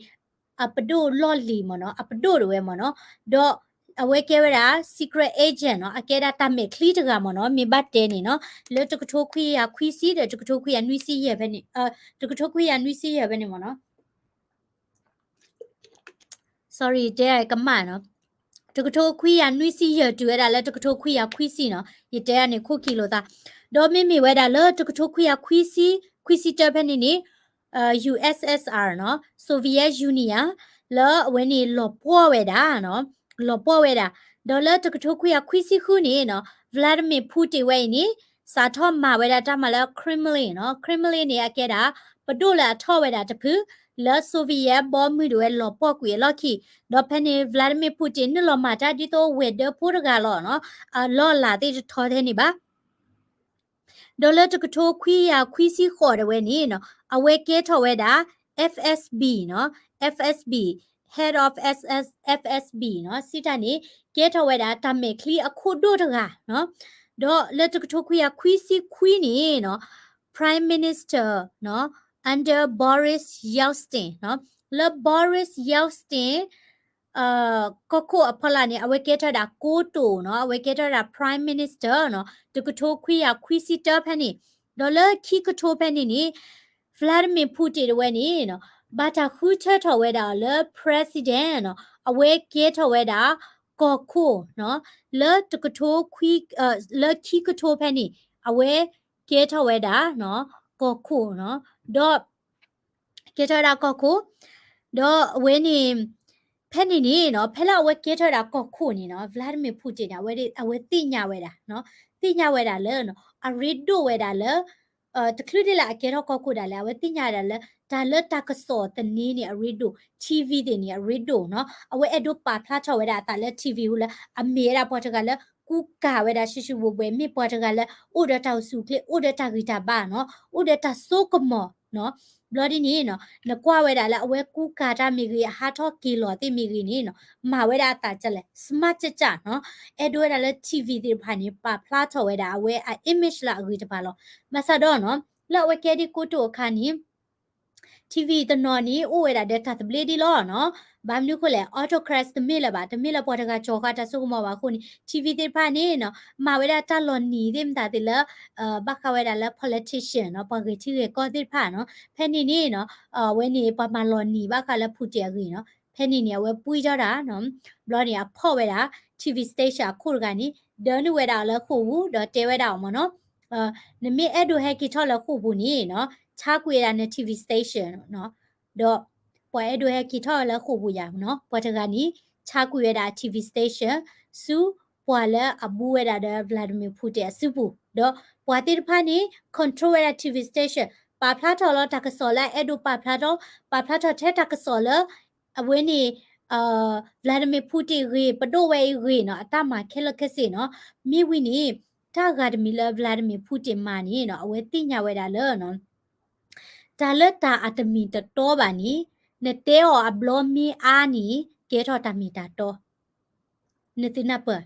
အပဒိၣ်လီၢ်လံၤမ့ၢ်နီၤ, အပဒိၣ်တဝဲမ့ၢ်နီၤ, ဒီးအဝဲကဲဝဲဒၣ် secret agent နီၤ, အကဲဒၣ်တၢ်မဲာ်ချံတဂၤမ့ၢ်နီၤ, မ့ၢ်ဘၣ်တဲန့ၣ်နီၤ, လၢတကထိခွံကယၤခွံဆံဒီးတကထိခွံကယၤနွံဆံယဲၢ်ဖဲန့ၣ်, တကထိခွံကယၤနွံဆံယဲၢ်ဖဲန့ၣ်မ့ၢ်နီၤ. sorry တဲကမၣ်နီၤ, တကထိခွံကယၤနွံဆံယဲၢ်တုၤဝဲဒၣ်လၢတကထိခွံကယၤခွံဆံနီၤ, ယတဲန့ၣ်ခိၣ်ခံလိာ်သး, ဒီးမ့မ့ၢ်ဝဲဒၣ်လၢတကထိခွံကယၤခွံဆံ, ခွံဆံတၢဖဲန့ၣ်န့ၣ် USSR နီၤ, Soviet Union လၢအဝဲန့ၣ်လီၤပှီၢ်ဝဲဒၣ်နီၤ, လီၤပှီၢ်ဝဲဒၣ်, ဒီးလၢတကထိခွံကယၤခွံဆံဃုန့ၣ်နီၤ, Vladimir Putin ဝဲအံၤန့ၣ် စးထီၣ်မၤဝဲဒၣ်တၢ်မၤလၢ Kremlin နီၤ, Kremlin န့ၣ် အကဲဒၣ် ပဒိၣ်လၢအထီၣ်ဝဲဒၣ်တဖု လၢ Soviet ဘီမုၢ်ဒၣ်ဝဲလီၤပှီၢ်ကွံာ်အလီၢ်ခံ, ဒီးဖဲန့ၣ် Vladimir Putin နုာ်လီၤမၤတၢ်ဒ်သိးဝဲၤဒၢဖိတဂၤလီၤနီၤ, အလီၢ်အလၤသ့ၣ်တထီထဲန့ၣ်ဘၣ်. ဒီးလၢတကထိခွံကယၤခွံဆံဃိးဒၣ်ဝဲန့ၣ်နီၤ, အဝဲကဲထီၣ်ဝဲဒၣ် FSB နီၤ, FSB, head of FSB နီၤ, စံးတၢ်န့ၣ် ကဲထီၣ်ဝဲဒၣ်တၢ်မဲာ်ချံအခိၣ်ဒိၣ်တဂၤနီၤ, ဒီးလၢတကထိခွံကယၤခွံဆံခွံန့ၣ်နီၤ, Prime Minister နီၤ, under Boris Yeltsin နီၤ, လၢ Boris Yeltsin ကီၢ်ခိၣ်အဖီလာ်န့ၣ် အဝဲကဲထီၣ်ဝဲဒၣ်ကိတိာ်နီၤ, အဝဲကဲထီၣ်ဝဲဒၣ် Prime Minister နီၤ, တကထိခွံကယၤခွံဆံတၢဖဲန့ၣ်, ဒီးလၢခံကထိဖဲန့ၣ်န့ၣ် Vladimir Putin တဝဲန့ၣ်နီၤ, ဘၣ်တၢ်ဃုထၢထီၣ်ဝဲဒၣ်အီၤလၢ President နီၤ, အဝဲကဲထီၣ်ဝဲဒၣ် ကီၢ်ခိၣ်နီၤ, လၢတကထိခွံ, လၢခံကထိဖဲန့ၣ် အဝဲကဲထီၣ်ဝဲဒၣ်နီၤ, ကီၢ်ခိၣ်နီၤ, ဒီး ကဲထီၣ်ဝဲဒၣ်ကီၢ်ခိၣ်, ဒီးအဝဲန့ၣ် ဖဲန့ၣ်န့ၣ်နီၤ, ဖဲလၢအဝဲကဲထီၣ်ဝဲဒၣ်ကီၢ်ခိၣ်န့ၣ်နီၤ, Vladimir Putin န့ၣ် အဝဲသ့ၣ်ညါဝဲဒၣ်, သ့ၣ်ညါဝဲဒၣ်လၢ အရ့ဒိၣ်ဝဲဒၣ်လၢ တချုးဒ်လၢအကဲထီၣ်ကီၢ်ခိၣ်ဒၣ်လဲာ် အဝဲသ့ၣ်ညါဝဲဒၣ်လၢ တၢ်လၢတၢ်ကစီၣ်သန့န့ၣ်အရ့ဒိၣ်, TV သ့ၣ်န့ၣ်အရ့ဒိၣ်နီၤ, အဝဲအဲၣ်ဒိးပာ်ဖျါထီၣ်ဝဲဒၣ်အသးလၢ TV လၢအမ့ၢ်ဝဲဒၣ်ပှၤတဂၤလၢ ကူကၤဝဲဒၣ် ဆှံဆှံဘှဲဘှဲ, မ့ၢ်ပှၤတဂၤလၢ အိၣ်ဒီးတၢ်အိၣ်ဆူၣ်အိၣ်ချ့, အိၣ်ဒီးတၢ်ဂံၢ်တၢ်ဘါနီၤ, အိၣ်ဒီးတၢ်စိကမီၤနီၤ, ဘျီဒ်န့ၣ်နီၤ, နကွၢ်ဝဲဒၣ်လၢအဝဲကူကၤတၢ်မ့ၢ်ဂ့ၤ, အဟးထီၣ်က့ၤလီၤသ့ၣ်မ့ၢ်ဂ့ၤန့ၣ်နီၤ, မၤဝဲဒၣ်အသးဒ်လဲၣ်, smart ကၠၢ်ကၠၢ်နီၤ, အဲၣ်ဒိးဝဲဒၣ်လၢ TV သ့ၣ်တဖၣ်န့ၣ် ပာ်ဖျါထီၣ်ဝဲဒၣ်အဝဲအ image လၢအဂ့ၤတဖၣ်လီၤ. ဘၣ်ဆၣ်ဒီးနီၤ, လၢအဝဲကဲဒ်ကိတိာ်အခါန့ၣ် TV တနီၤန့ၣ် အိၣ်ဝဲဒၣ်ဒီးတၢ်သဘျ့ဒ်လီၤနီၤ. ဘၣ်မနုၤအဃိလဲၣ်, autocrat တမ့ၢ်လၢၤဘၣ်, တမ့ၢ်လၢပှၤတဂၤကၠီၤဃာ်တၢ်စိကမီၤဘၣ်အဃိန့ၣ် TV သ့ၣ်တဖၣ်န့ၣ်နီၤ, မၤဝဲဒၣ်တၢ်လီၤနံၤသ့ၣ်မတၤသ့ၣ်လၢ ဘၣ်ဃးဝဲဒၣ်လၢ politician နီၤ, ပှၤဂဲၤထံဂဲၤကီၢ်သ့ၣ်တဖၣ်နီၤ. ဖဲန့ၣ်န့ၣ်နီၤ, အဝဲန့ၣ် ပှၤမၤလီၤနံၤဘၣ်ဃးလၢ Putin အဂ့ၢ်နီၤ. ဖဲန့ၣ်န့ၣ် အဝဲပှံၢ်ထီၣ်တၢ်နီၤ, ဘျီန့ၣ် အဖီၣ်ဝဲဒၣ် TV station အခိၣ်တဂၤန့ၣ် ဒၢနုာ်ဝဲဒၣ်အီၤလၢဃိာ်ပူၤ ဒီးတဲဝဲဒၣ်အီၤမ့ၢ်နီၤ, နမ့ၢ်အဲၣ်ဒိးဟဲက့ၤထီၣ်လၢဃိာ်ပူၤန့ၣ်နီၤ, ဆါကွံာ်ဝဲဒၣ်န TV station နီၤ. ဒီးပှၤအဲၣ်ဒိးဟဲက့ၤထီၣ်လၢဃိာ်ပူၤယၤနီၤ, ပှၤတဂၤန့ၣ် ဆါကွံာ်ဝဲဒၣ် TV station ဆူပှၤလၢအဘူးဝဲဒၣ်ဒီး Vladimir Putin အစုပူၤ, ဒီးပှၤသ့ၣ်တဖၣ်န့ၣ် control ဝဲဒၣ် TV station, ပာ်ဖျါထီၣ်လီၤတၢ်ကစီၣ်လၢအအဲၣ်ဒိးပာ်ဖျါထီၣ်, ပာ်ဖျါထီၣ်ထဲတၢ်ကစီၣ်လၢ အဝဲန့ၣ် Vladimir Putin ဂ့ၤ, ပဒိၣ်ဝဲအံၤဂ့ၤနီၤ, အတၢ်မၤခဲလၢာ်ခဲဆ့နီၤ. မ့ၢ်ဝံၤန့ၣ် တၢ်ဂၤတမံၤလၢ Vladimir Putin မၤန့ၣ်နီၤ, အဝဲသ့ၣ်ညါဝဲဒၣ်လၢ တၢ်လၢတၢ်အတမ့ၢ်တတီဘၣ်န့ၣ် နတဲအီၤအဘျီမ့ၢ်အါန့ၣ် ကဲထီၣ်တၢ်မ့ၢ်တၢ်တီ. နသုနၢ်ပၢၢ်,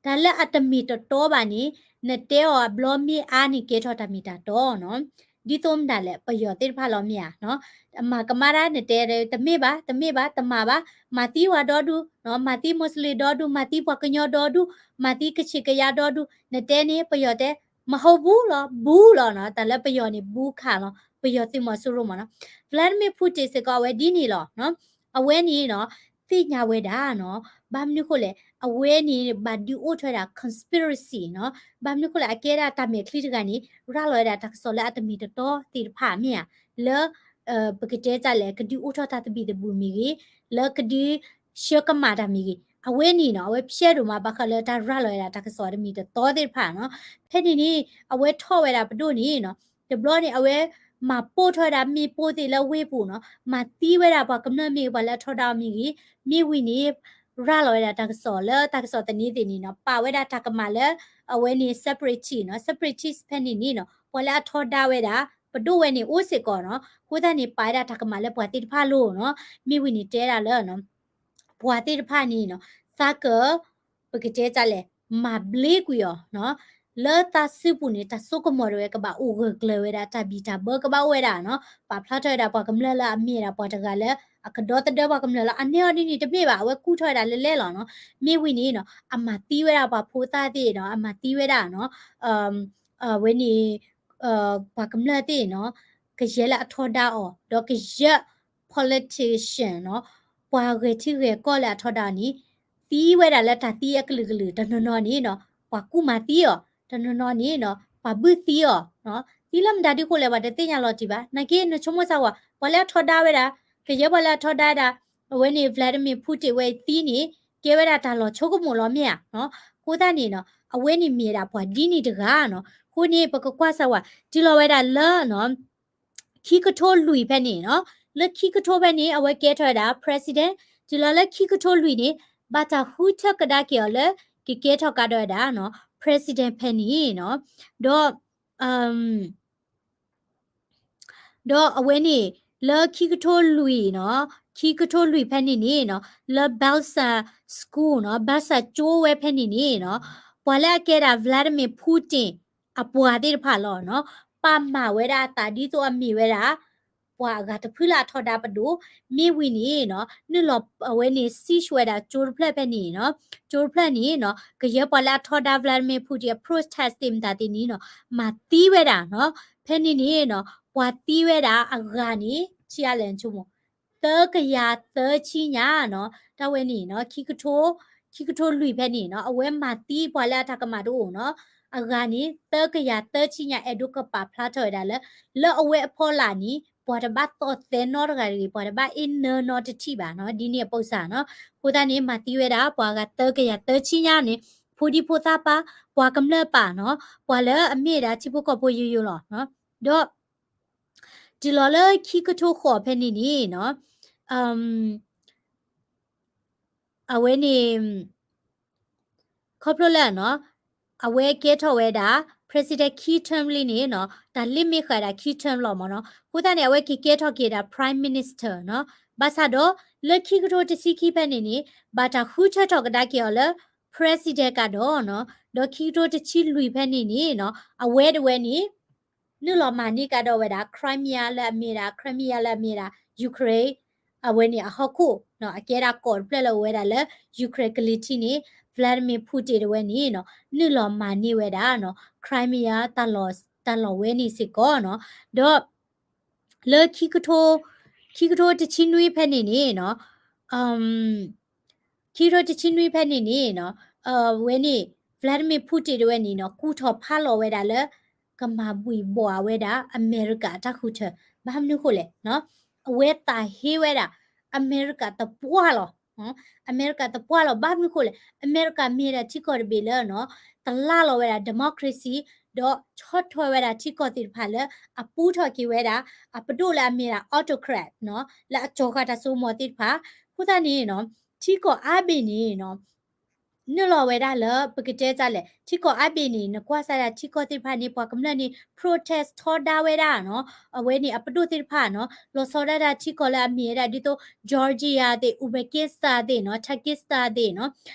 တၢ်လၢအတမ့ၢ်တတီဘၣ်န့ၣ် နတဲအီၤအဘျီမ့ၢ်အါန့ၣ် ကဲထီၣ်တၢ်မ့ၢ်တၢ်တီနီၤ. ဒ်သိးမတၤလဲၣ်, ပယီၤသ့ၣ်တဖၣ်လီၤမ့ၢ်ဧါ. အမၤကမၣ်တၢ် နတဲတမ့ၢ်ဘၣ်, တမ့ၢ်ဘၣ်, တမၤဘၣ်, မၤသံဝဲဒီဒူ, မၤသံ Muslim ဒီဒူ, မၤသံပှၤကညီဒီဒူ, မၤသံကချ့ၣ်ကယါဒီဒူ, နတဲန့ၣ် ပယီၤတဲ မဟုတ်ဘူးလီၤ, ဘူးလီၤနီၤ. တၢ်လၢပယီၤန့ၣ် ဘူးခးလီၤ, ပယီၤသုးမီၤစိရိၤမ့ၢ်နီၤ. Vladimir Putin စ့ၢ်ကီး အဝဲဒ်န့ၣ်လီၤ. အဝဲန့ၣ်နီၤ သ့ၣ်ညါဝဲဒၣ်နီၤ, ဘၣ်မနုၤဃိလဲၣ်, အဝဲန့ၣ် ဘၣ်ဒုးအိၣ်ထီၣ်ဝဲဒၣ် conspiracy နီၤ. ဘၣ်မနုၤဃိလဲၣ်, အကဲဒၣ်တၢ်မဲာ်ချံတဂၤန့ၣ် ရၤလီၤဝဲဒၣ်တၢ်ကစီၣ်လၢအတမ့ၢ်တတီသ့ၣ်တဖၣ်မ့ၢ်ဧါ, လၢ ပကတဲတၢ်လဲၣ်, ကဒုးအိၣ်ထီၣ်တၢ်သဘံၣ်သဘုၣ်မ့ၢ်ဂ့ၤ, လၢကဒုးဆှၢကမၣ်တၢ်မ့ၢ်ဂ့ၤ, အဝဲန့ၣ်နီၤ အဝဲဖျဲးဒိၣ်မး ဘၣ်ဃးလၢတၢ်ရၤလီၤဝဲဒၣ်တၢ်ကစီၣ်တမ့ၢ်တတီသ့ၣ်တဖၣ်နီၤ. ဖဲန့ၣ်န့ၣ် အဝဲထီၣ်ဝဲဒၣ်ပဒိၣ်န့ၣ်နီၤ, တဘျီန့ၣ် အဝဲမၤပိၢ်ထီၣ်ဝဲဒၣ်မ့ၣ်ပိၢ်သ့ၣ်လၢဝ့ၢ်ပူၤနီၤ, မၤသံဝဲဒၣ်ပှၤကမျၢၢ်မ့ၢ်ဂ့ၤ, ပှၤလၢအထီဒါအီၤမ့ၢ်ဂ့ၤ, မ့ၢ်ဝံၤန့ၣ် ရၤလီၤဝဲဒၣ်တၢ်ကစီၣ်လၢတၢ်ကစီၣ်သန့သ့ၣ်န့ၣ်နီၤ, ပာ်ဝဲဒၣ်တၢ်ကမၣ်လၢ အဝဲန့ၣ် separatist နီၤ, separatist ဖဲန့ၣ်န့ၣ်နီၤ, ပှၤလၢအထီဒါဝဲဒၣ် ပဒိၣ်ဝဲန့ၣ်အိၣ်စ့ၢ်ကီးနီၤ. အဃိသတးန့ၣ် ပာ်ဝဲဒၣ်တၢ်ကမၣ်လၢပှၤသ့ၣ်တဖၣ်လိၤနီၤ. မ့ၢ်ဝံၤန့ၣ်တဲဒၣ်လၢ ပှၤသ့ၣ်တဖၣ်န့ၣ်နီၤ သးက ပကတဲဒ်လဲၣ် မၤဘျ့ကွံာ်အီၤနီၤ. လၢသးစုပူၤန့ၣ် တၢ်စိကမီၤတဝဲကဘၣ်အိၣ်ဂၢၢ်ကျၢၤဝဲဒၣ် တၢ်ဘံၣ်တၢ်ဘၢကဘၣ်အိၣ်ဝဲဒၣ်နီၤ. ပာ်ဖျါထီၣ်ဝဲဒၣ်ပှၤကမျၢၢ်လၢအမ့ၢ်ဒၣ်ပှၤတဂၤလၢ အကဒီသဒၢပှၤကမျၢၢ်လၢအနဲအီၤဒ်န့ၣ်တမ့ၢ်ဘၣ်, အဝဲကူၣ်ထီၣ်ဝဲဒၣ်လၢလဲၣ်လီၤနီၤ. မ့ၢ်ဝံၤန့ၣ်နီၤ အမၤသံဝဲဒၣ်ပှၤဖိသၣ်သ့ၣ်နီၤ, အမၤသံဝဲဒၣ်နီၤ အဝဲန့ၣ် ပှၤကမျၢၢ်သ့ၣ်နီၤ ကယဲၢ်လၢအထီဒါအီၤ ဒီးကယဲၢ် politician နီၤ ပှၤဂဲၤထံဂဲၤကီၢ်လၢအထီဒါအီၤန့ၣ် သံဝဲဒၣ်လၢတၢ်သံအကလုာ်ကလုာ် တနီၤနီၤန့ၣ်နီၤ ပှၤကူၣ်မၤသံအီၤ, တနီၤနီၤန့ၣ်နီၤ ပှၤဘုၣ်သံအီၤ, သံလၢမတၤဒုးဃိလဲၣ် ပှၤတသ့ၣ်ညါလီၤတံၢ်ဘၣ်. နာ်က့နဆိကမိၣ်စၢ်ဝဲ ပှၤလၢအထီဒါဝဲဒၣ် ကယဲၢ်ပှၤလၢအထီဒါဒၣ် အဝဲန့ၣ် Vladimir Putin ဝဲသံန့ၣ် ကဲဝဲဒၣ်တၢ်လီၤဆိကမိၣ်လီၤမ့ၢ်ဧါ. အဃိသတးန့ၣ်နီၤ အဝဲန့ၣ်မ့ၢ်ဒၣ်ပှၤဒ်န့ၣ်တဂၤနီၤ. အဃိန့ၣ် ပကကွၢ်စၢ်ဝဲ တုၤလီၤဝဲဒၣ်လၢ ခံကထိလွံၢ်ဖဲန့ၣ်နီၤ, လၢခံကထိဖဲန့ၣ် အဝဲကဲထီၣ်ဝဲဒၣ် president, တုၤလီၤလၢခံကထိလွံၢ်န့ၣ် ဘၣ်တၢ်ဃုထၢကဒါက့ၤအီၤလၢ ကကဲထီၣ်ကဒီးဝဲဒၣ်နီၤ president ဖဲန့ၣ်နီၤ, ဒီး ဒီးအဝဲန့ၣ် လၢခံကထိလွံၢ်နီၤ, ခံကထိလွံၢ်ဖဲန့ၣ်န့ၣ်နီၤ, လၢ Belsen School နီၤ, Belsen ကၠိဝဲဖဲန့ၣ်န့ၣ်နီၤ, ပှၤလၢအကဲဒၣ် Vladimir Putin အပှၤသ့ၣ်တဖၣ်လီၤနီၤ, ပာ်မၤဝဲဒၣ်အသးဒ်သိးအမ့ၢ်ဝဲဒၣ် ပှၤအဂၤတဖုလၢအထီဒါပဒိၣ်, မ့ၢ်ဝံၤန့ၣ်နီၤ, နုာ်လီၤအဝဲန့ၣ် seize ဝဲဒၣ်ကၠိတဖျၢၣ်ဖဲန့ၣ်နီၤ, ကၠိတဖျၢၣ်န့ၣ်နီၤ, ကယဲၢ်ပှၤလၢအထီဒါ Vladimir Putin အ protest သ့ၣ်မတၤသ့ၣ်န့ၣ်နီၤ, မၤသံဝဲဒၣ်နီၤ, ဖဲန့ၣ်န့ၣ်နီၤ, ပှၤသံဝဲဒၣ်အဂၤန့ၣ် ဆံးအါလဲၣ်ဆိကမိၣ် သၢကယၤသၢဆံညါနီၤ, တၢ်ဝဲန့ၣ်နီၤ, ခံကထိလွံၢ်ဖဲန့ၣ်နီၤ, အဝဲမၤသံပှၤလၢအတၢ်ကမၣ်တအိၣ်နီၤ, အဂၤန့ၣ် သၢကယၤသၢဆံညါ အဲၣ်ဒိးကပာ်ဖျါထီၣ်ဝဲဒၣ်လၢ လၢအဝဲအဖီလာ်န့ၣ် ပှၤတဘၣ်သီၣ်သဲနီတဂၤတဂ့ၤ, ပှၤတဘၣ်အ့ၣ်နၢနီတထံၣ်ဘၣ်နီၤ, ဒ်န့ၣ်အပူၤစၢ်နီၤ, အဃိသတးန့ၣ် မၤသံဝဲဒၣ် ပှၤဂၤသၢကယၤသၢဆံညါန့ၣ်, ဖိဒံဖိသၣ်ပၢ်, ပှၤကမျၢၢ်ပၢ်နီၤ, ပှၤလၢအမ့ၢ်ဒၣ်ထံဖိကီၢ်ဖိယိယိလီၤ, ဒီး တုၤလီၤလၢခံကထိဃိးဖဲန့ၣ်န့ၣ်နီၤ, အဝဲန့ၣ် ခီဖျိလၢနီၤ, အဝဲကဲထီၣ်ဝဲဒၣ် president ခံ term လံန့ၣ်နီၤ, တၢ်လ့ၣ်မ့ၢ်ဃာ်ဒၣ်ခံ term လီၤမ့ၢ်နီၤ, အဃိသတးန့ၣ် အဝဲက့ၤကဲထီၣ်က့ၤဒၣ် prime minister နီၤ, ဘၣ်ဆၣ်ဒီး လၢခံကထိတဆံခံဖဲန့ၣ်န့ၣ် ဘၣ်တၢ်ဃုထၢထီၣ်ကဒါက့ၤအီၤလၢ president ကဒီးနီၤ, ဒီးခံကထိတဆံလွံၢ်ဖဲန့ၣ်န့ၣ်နီၤ, အဝဲတဝဲန့ၣ် နုာ်လီၤမၤန့ၢ်ကဒီးဝဲဒၣ် Crimea လၢအမ့ၢ်ဒၣ် Crimea လၢအမ့ၢ်ဒၣ် Ukraine အဝဲန့ၣ်အဟီၣ်ခိၣ်နီၤ, အကဲဒၣ်ကီၢ်တဖျၢၣ်လၢအအိၣ်ဝဲဒၣ်လၢ Ukraine ကလံၤထံးန့ၣ် Vladimir Putin တဝဲန့ၣ်နီၤ, နုာ်လီၤမၤန့ၢ်ဝဲဒၣ်နီၤ Crimea တၢ်လီၢ်ဝဲန့ၣ်စ့ၢ်ကီးနီၤ, ဒီး လၢခံကထိ ခံကထိတဆံနွံဖဲန့ၣ်န့ၣ်နီၤ, ခံကထိတဆံနွံဖဲန့ၣ်န့ၣ်နီၤ, အဝဲန့ၣ် Vladimir Putin တဝဲန့ၣ်နီၤ, ကူၣ်ထီၣ်ဖးလီၤဝဲဒၣ်လၢ ကမၤဘှံးဘှီးဝဲဒၣ် အမဲရကၤအတၢ်ဃုထၢ, ဘၣ်မနုၤဃိလဲၣ်နီၤ, အဝဲသးဟ့ဝဲဒၣ် အမဲရကၤသပှၢ်လီၤ. အမဲရကၤသပှၢ်လီၤ, ဘၣ်မနုၤဃိလဲၣ်, အမဲရကၤမ့ၢ်ဒၣ်ထံကီၢ်တဘ့ၣ်လၢနီၤ, တလၢ်လီၤဝဲဒၣ် democracy ဒီးဆီၣ်ထွဲဝဲဒၣ်ထံကီၢ်သ့ၣ်တဖၣ်လၢ အပူထီၣ်က့ၤဝဲဒၣ် အပဒိၣ်လၢအမ့ၢ်ဒၣ် autocrat နီၤ, လၢအကၠီၤဃာ်တၢ်စိကမီၤသ့ၣ်တဖၣ်, အဃိသတးန့ၣ်နီၤ, ထံကီၢ်အါဘ့ၣ်န့ၣ်နီၤ နုာ်လီၤဝဲဒၣ်လၢ ပကတဲဒ်လဲၣ်, ထံကီၢ်အါဘ့ၣ်န့ၣ် နကွၢ်စၢ်ဒၣ်ထံကီၢ်သ့ၣ်တဖၣ်န့ၣ် ပှၤကမျၢၢ်န့ၣ် protest ထီဒါဝဲဒၣ်နီၤ, အဝဲန့ၣ်အပဒိၣ်သ့ၣ်တဖၣ်နီၤ, လီၤဆီဒၣ်တၢ်ထံကီၢ်လၢအမ့ၢ်ဝဲဒၣ်ဒ်သိး Georgia သ့ၣ်, Uzbekistan သ့ၣ်နီၤ, Tajikistan သ့ၣ်နီၤ,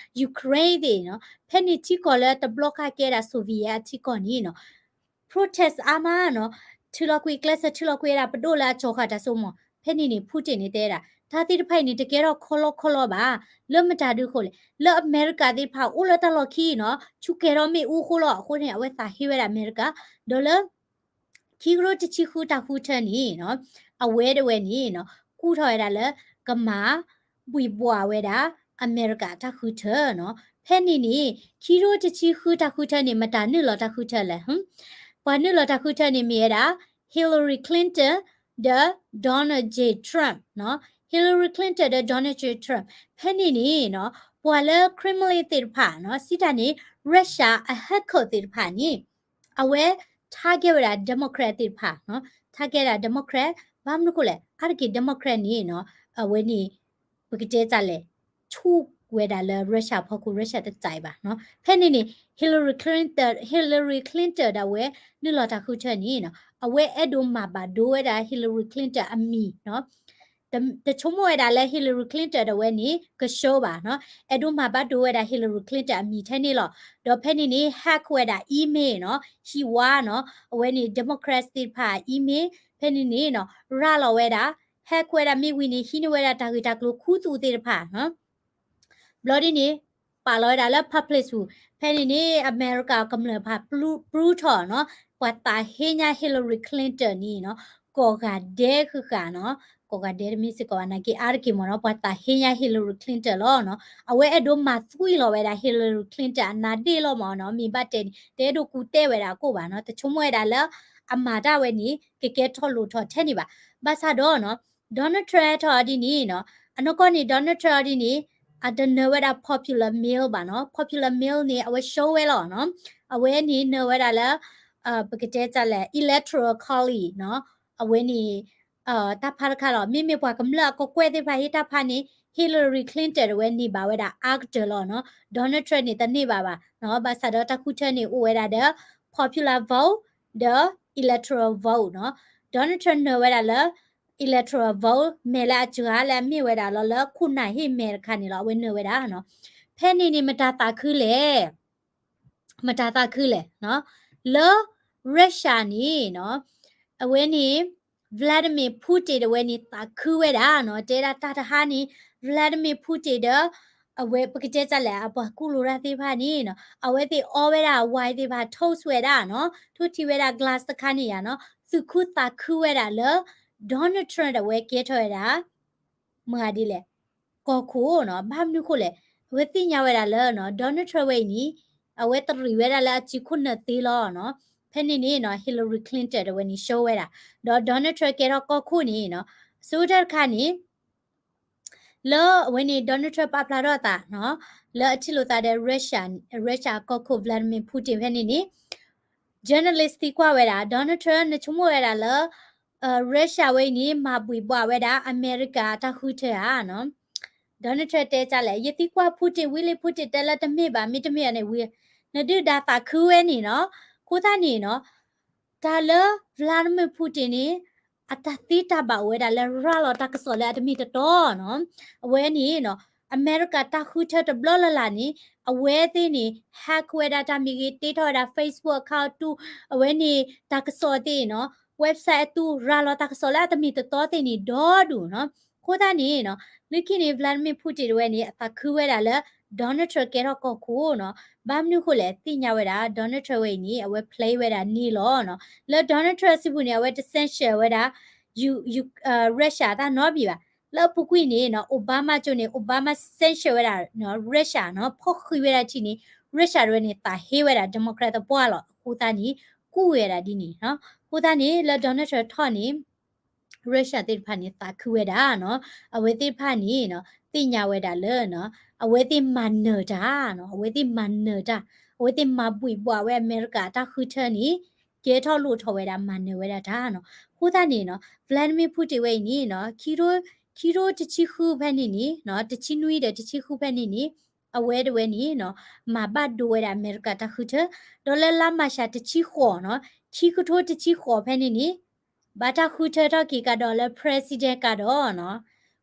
Ukraine သ့ၣ်နီၤ, ဖဲန့ၣ်ထံကီၢ်လၢတဘျီဃီကဲဒၣ် Soviet အထံကီၢ်န့ၣ်နီၤ protest အါမးနီၤ, ထုးလီၤကွံာ်ကျဲးစၢး ထုးလီၤကွံာ်ဝဲဒၣ်ပဒိၣ်လၢအကၠီၤဃာ်တၢ်စိကမီၤ, ဖဲန့ၣ်န့ၣ် Putin န့ၣ်တဲဒၣ် တၢ်သ့ၣ်တဖၣ်အံၤန့ၣ် တကဲထီၣ်ခီလီခီလီဘၣ်, လၢမတၤဒုးဃိလဲၣ်, လၢအမဲရကၤသ့ၣ်တဖၣ်အိၣ်လၢတၢ်လီၢ်ခံနီၤ, ဆူးကဲၤထီၣ်မ့ၣ်အူအဃိလီၤ, အဃိန့ၣ် အဝဲသးဟ့ဝဲဒၣ်အမဲရကၤ, ဒီးလၢ ခံကထိတဆံဃုတၢ်ဃုထၢန့ၣ်နီၤ, အဝဲတဝဲန့ၣ်နီၤ, ကူၣ်ထီၣ်ဝဲဒၣ်လၢ ကမၤဘှံးဘှီးဝဲဒၣ် အမဲရကၤတၢ်ဃုထၢနီၤ. ဖဲန့ၣ်န့ၣ် ခံကထိတဆံဃုတၢ်ဃုထၢန့ၣ် မတၤနုာ်လီၤတၢ်ဃုထၢလဲၣ်. ပှၤနုာ်လီၤတၢ်ဃုထၢန့ၣ်မ့ၢ်ဝဲဒၣ် Hillary Clinton ဒီး Donald J Trump နီၤ. Hillary Clinton ဒီး Donald J Trump ဖဲန့ၣ်န့ၣ်နီၤ, ပှၤလၢ Kremlin သ့ၣ်တဖၣ်နီၤ, စံးတၢ်န့ၣ် Russia အ hacker သ့ၣ်တဖၣ်န့ၣ် အဝဲ target ဝဲဒၣ် Democrat သ့ၣ်တဖၣ်နီၤ, target ဒၣ် Democrat ဘၣ်မနုၤဃိလဲၣ်, အါတက့ၢ် Democrat န့ၣ်နီၤ, အဝဲန့ၣ် ပကတဲတၢ်လဲၣ်, ဆူၣ် ဝဲဒၣ်လၢ Russia ဖီခိၣ် Russia တစဲးဘၣ်နီၤ. ဖဲန့ၣ်န့ၣ် Hillary Clinton, Hillary Clinton ဒၣ်ဝဲ နုာ်လီၤတၢ်ဃုထၢန့ၣ်နီၤ အဝဲအဲၣ်ဒိးမၤဘၣ်ဒိဝဲဒၣ် Hillary Clinton အမံၤနီၤ. တဆိကမိၣ်ဝဲဒၣ်လၢ Hillary Clinton ဒၣ်ဝဲန့ၣ် ကဆှၢဘၣ်နီၤ. အဲၣ်ဒိးမၤဘၣ်ဒိဝဲဒၣ် Hillary Clinton အမံၤထဲန့ၣ်လီၤ. ဒီးဖဲန့ၣ်န့ၣ် hack ဝဲဒၣ် email နီၤ, ဟံၣ်ဝါနီၤ, အဝဲန့ၣ် Democrats သ့ၣ်တဖၣ် email ဖဲန့ၣ်န့ၣ်နီၤ ရၤလီၤဝဲဒၣ် hack ဝဲဒၣ်မ့ၢ်ဝံၤန့ၣ် ဟံးန့ၢ်ဝဲဒၣ်တၢ်ဂ့ၢ်တၢ်ကျိၤခူသူၣ်သ့ၣ်တဖၣ်နီၤ. ဘျီဒ်န့ၣ် ပာ်လီၤဝဲဒၣ်လၢ public ပူၤ, ဖဲန့ၣ်န့ၣ် အမဲရကၤကမျၢၢ်တဖၣ် ပရူထီၣ်နီၤ, ပှၤသးဟ့ညါ Hillary Clinton န့ၣ်နီၤ ကိးဂၤဒဲးဃုာ်ဃာ်နီၤ, ကိးဂၤဒဲးတမ့ၢ်စ့ၢ်ကီးဘၣ် နာ်က့အါတက့ၢ်မ့ၢ်နီၤ, ပှၤသးဟ့ညါ Hillary Clinton လီၤနီၤ. အဝဲအဲၣ်ဒိးမၤသွံၣ်လီၤဝဲဒၣ် Hillary Clinton အနါဒ့ၣ်လီၤမ့ၢ်နီၤ, မ့ၢ်ဘၣ်တဲန့ၣ် တအဲၣ်ဒိးကူတဲဝဲဒၣ်အကိၣ်ဘၣ်နီၤ, တဆိကမိၣ်ဝဲဒၣ်လၢ အမၤတၢ်ဝဲန့ၣ် ကကဲထီၣ်လိၣ်ထီၣ်ထဲန့ၣ်ဘၣ်. ဘၣ်ဆၣ်ဒီးနီၤ Donald Trump ဟဲထီၣ်အီၤဒ်န့ၣ်နီၤ, အနီၢ်ကီၢ်န့ၣ် Donald Trump အီၤဒ်န့ၣ် အတနၢၤဝဲဒၣ် popular mail ဘၣ်နီၤ, popular mail န့ၣ် အဝဲ show ဝဲလီၤနီၤ, အဝဲန့ၣ်နၢၤဝဲဒၣ်လၢ ပကတဲတၢ်လဲၣ် electoral college နီၤ, အဝဲန့ၣ် တၢ်ဖးတခါလီၤ. မ့မ့ၢ်ပှၤကမျၢၢ်အကကွဲၢ်သ့ၣ်တဖၣ်ဟ့ၣ်တၢ်ဖးန့ၣ် Hillary Clinton တဝဲန့ၢ်ဘၣ်ဝဲဒၣ်အါကတၢၢ်လီၤနီၤ, Donald Trump န့ၣ်တန့ၢ်ဘၣ်ဘၣ်နီၤ. ဘၣ်ဆၣ်ဒီးတၢ်ဃုထၢန့ၣ်အိၣ်ဝဲဒၣ်ဒီး popular vote ဒီး electoral vote နီၤ. Donald Trump နၢၤဝဲဒၣ်လၢ electoral vote မဲာ်လၢအစှၤလၢအမ့ၢ်ဝဲဒၣ်လီၤလၢခိၣ်နၢ်ဟ့ၣ်မဲာ်တခါန့ၣ်လီၤ, အဝဲနၢၤဝဲဒၣ်နီၤ. ဖဲန့ၣ်န့ၣ် မတၤသးခုလဲၣ် မတၤသးခုလဲၣ်နီၤ, လၢ Russia န့ၣ်နီၤ, အဝဲန့ၣ် Vladimir Putin တဝဲန့ၣ်သးခုဝဲဒၣ်နီၤ, တဲဒၣ်တၢ်တဟါန့ၣ် Vladimir Putin ဒီး အဝဲပကတဲတၢ်လဲၣ် အပှၤကူၣ်လိာ်တၢ်သ့ၣ်တဖၣ်န့ၣ်နီၤ, အဝဲသ့ၣ်အီဝဲဒၣ် wine သ့ၣ်တဖၣ် toast ဝဲဒၣ်နီၤ, ထိၣ်ထံဝဲဒၣ် glass တခါန့ၣ်ယါနီၤ, သူၣ်ခုသးခုဝဲဒၣ်လၢ Donald Trump တဝဲကဲထီၣ်ဝဲဒၣ် မၤဒ်လဲၣ် ကီၢ်ခိၣ်နီၤ. ဘၣ်မနုၤဃိလဲၣ်, အဝဲသ့ၣ်ညါဝဲဒၣ်လၢနီၤ Donald Trump ဝဲအံၤန့ၣ် အဝဲတရံးဝဲဒၣ်လၢအစုခိၣ်နၢ်သ့လီၤနီၤ. ဖဲန့ၣ်န့ၣ်နီၤ Hillary Clinton တဝဲန့ၣ် show ဝဲဒၣ်, ဒီး Donald Trump ကဲထီၣ်ကီၢ်ခိၣ်န့ၣ်နီၤ, အဆိကတၢၢ်တခါန့ၣ် လၢအဝဲန့ၣ် Donald Trump ပာ်ဖျါထီၣ်အသးနီၤ, လၢအထံၣ်လိာ်သးဒီး Russia, Russia ကီၢ်ခိၣ် Vladimir Putin ဖဲန့ၣ်န့ၣ် journalist သံကွၢ်ဝဲဒၣ် Donald Trump နဆိကမိၣ်ဝဲဒၣ်လၢ Russia ဝဲအံၤန့ၣ် မၤဘှံးဘှီးဝဲဒၣ်အမဲရကၤအတၢ်ဃုထၢဧါနီၤ. Donald Trump တဲတၢ်လဲၣ် ယသံကွၢ် Putin ဝံၤလံ Putin တဲလၢတမ့ၢ်ဘၣ် မ့တမ့ၢ်န့ၣ်ဝံၤ နဒုၣ်ဒါသးခုဝဲန့ၣ်နီၤ. အဃိသတးန့ၣ်နီၤ တၢ်လၢ Vladimir Putin န့ၣ် အတၢ်သ့တၢ်ဘၣ်အိၣ်ဝဲဒၣ်လၢရၤလီၤတၢ်ကစီၣ်လၢအတမ့ၢ်တတီနီၤ. အဝဲန့ၣ်နီၤ အမဲရကၤတၢ်ဃုထၢတဘျီလၢ်လၢ်န့ၣ် အဝဲသ့ၣ်န့ၣ် hack ဝဲဒၣ်တၢ်မ့ၢ်ဂ့ၤ တ့ထီၣ်ဝဲဒၣ် Facebook account အတူ အဝဲန့ၣ်တၢ်ကစီၣ်သ့ၣ်နီၤ website အတူ ရၤလီၤတၢ်ကစီၣ်လၢအတမ့ၢ်တတီသ့ၣ်န့ၣ်ဒီဒူၣ်နီၤ. အဃိသတးန့ၣ်နီၤ လၢခံန့ၣ် Vladimir Putin တဝဲန့ၣ် အသးခုဝဲဒၣ်လၢ Donald Trump ကဲထီၣ်ကီၢ်ခိၣ်နီၤ. ဘၣ်မနုၤဃိလဲၣ် သ့ၣ်ညါဝဲဒၣ် Donald Trump ဝဲအံၤန့ၣ် အဝဲ play ဝဲဒၣ်န့ၣ်လီၤနီၤ. လၢ Donald Trump အစုပူၤန့ၣ် အဝဲတ sanction ဝဲဒၣ် Russia တၢ်နီတမံၤဘၣ်. လၢအပူၤကွံာ်န့ၣ်နီၤ Obama ကၠိန့ၣ် Obama sanction ဝဲဒၣ် Russia နီၤ ဖီၣ်ဃံးဝဲဒၣ်ထံၣ်န့ၣ် Russia တဝဲန့ၣ် သးဟ့ဝဲဒၣ် Democrat သပှၢ်လီၤ. အဃိသတးန့ၣ် ကူၣ်ဝဲဒၣ်ဒ်န့ၣ်နီၤ. အဃိသတးန့ၣ် လၢ Donald Trump ထီၣ်န့ၣ် Russia သ့ၣ်တဖၣ်န့ၣ် သးခုဝဲဒၣ်နီၤ. အဝဲသ့ၣ်တဖၣ်န့ၣ်နီၤ သ့ၣ်ညါဝဲဒၣ်လၢနီၤ အဝဲသ့ၣ်မၤနၢၤတၢ်နီၤ အဝဲသ့ၣ်မၤနၢၤတၢ် အဝဲသ့ၣ်မၤဘှံးဘှီးဝဲအမဲရကၤအတၢ်ဃုထၢန့ၣ် ကဲထီၣ်လိၣ်ထီၣ်ဝဲဒၣ် မၤနၢၤဝဲဒၣ်တၢ်နီၤ. အဃိသတးန့ၣ်နီၤ Vladimir Putin ဝဲအံၤန့ၣ်နီၤ ခံထိ ခံထိတဆံဃုဖဲန့ၣ်န့ၣ်နီၤ တဆံနွံဒီးတဆံဃုဖဲန့ၣ်န့ၣ် အဝဲတဝဲန့ၣ်နီၤ မၤဘၣ်ဒိဝဲဒၣ်အမဲရကၤတၢ်ဃုထၢ ဒီးလၢလါမၢ်ၡးတဆံဃိးနီၤ ခံကထိတဆံဃိးဖဲန့ၣ်န့ၣ် ဘၣ်တၢ်ဃုထၢထီၣ်က့ၤကဒီးလၢ president ကဒီးနီၤ.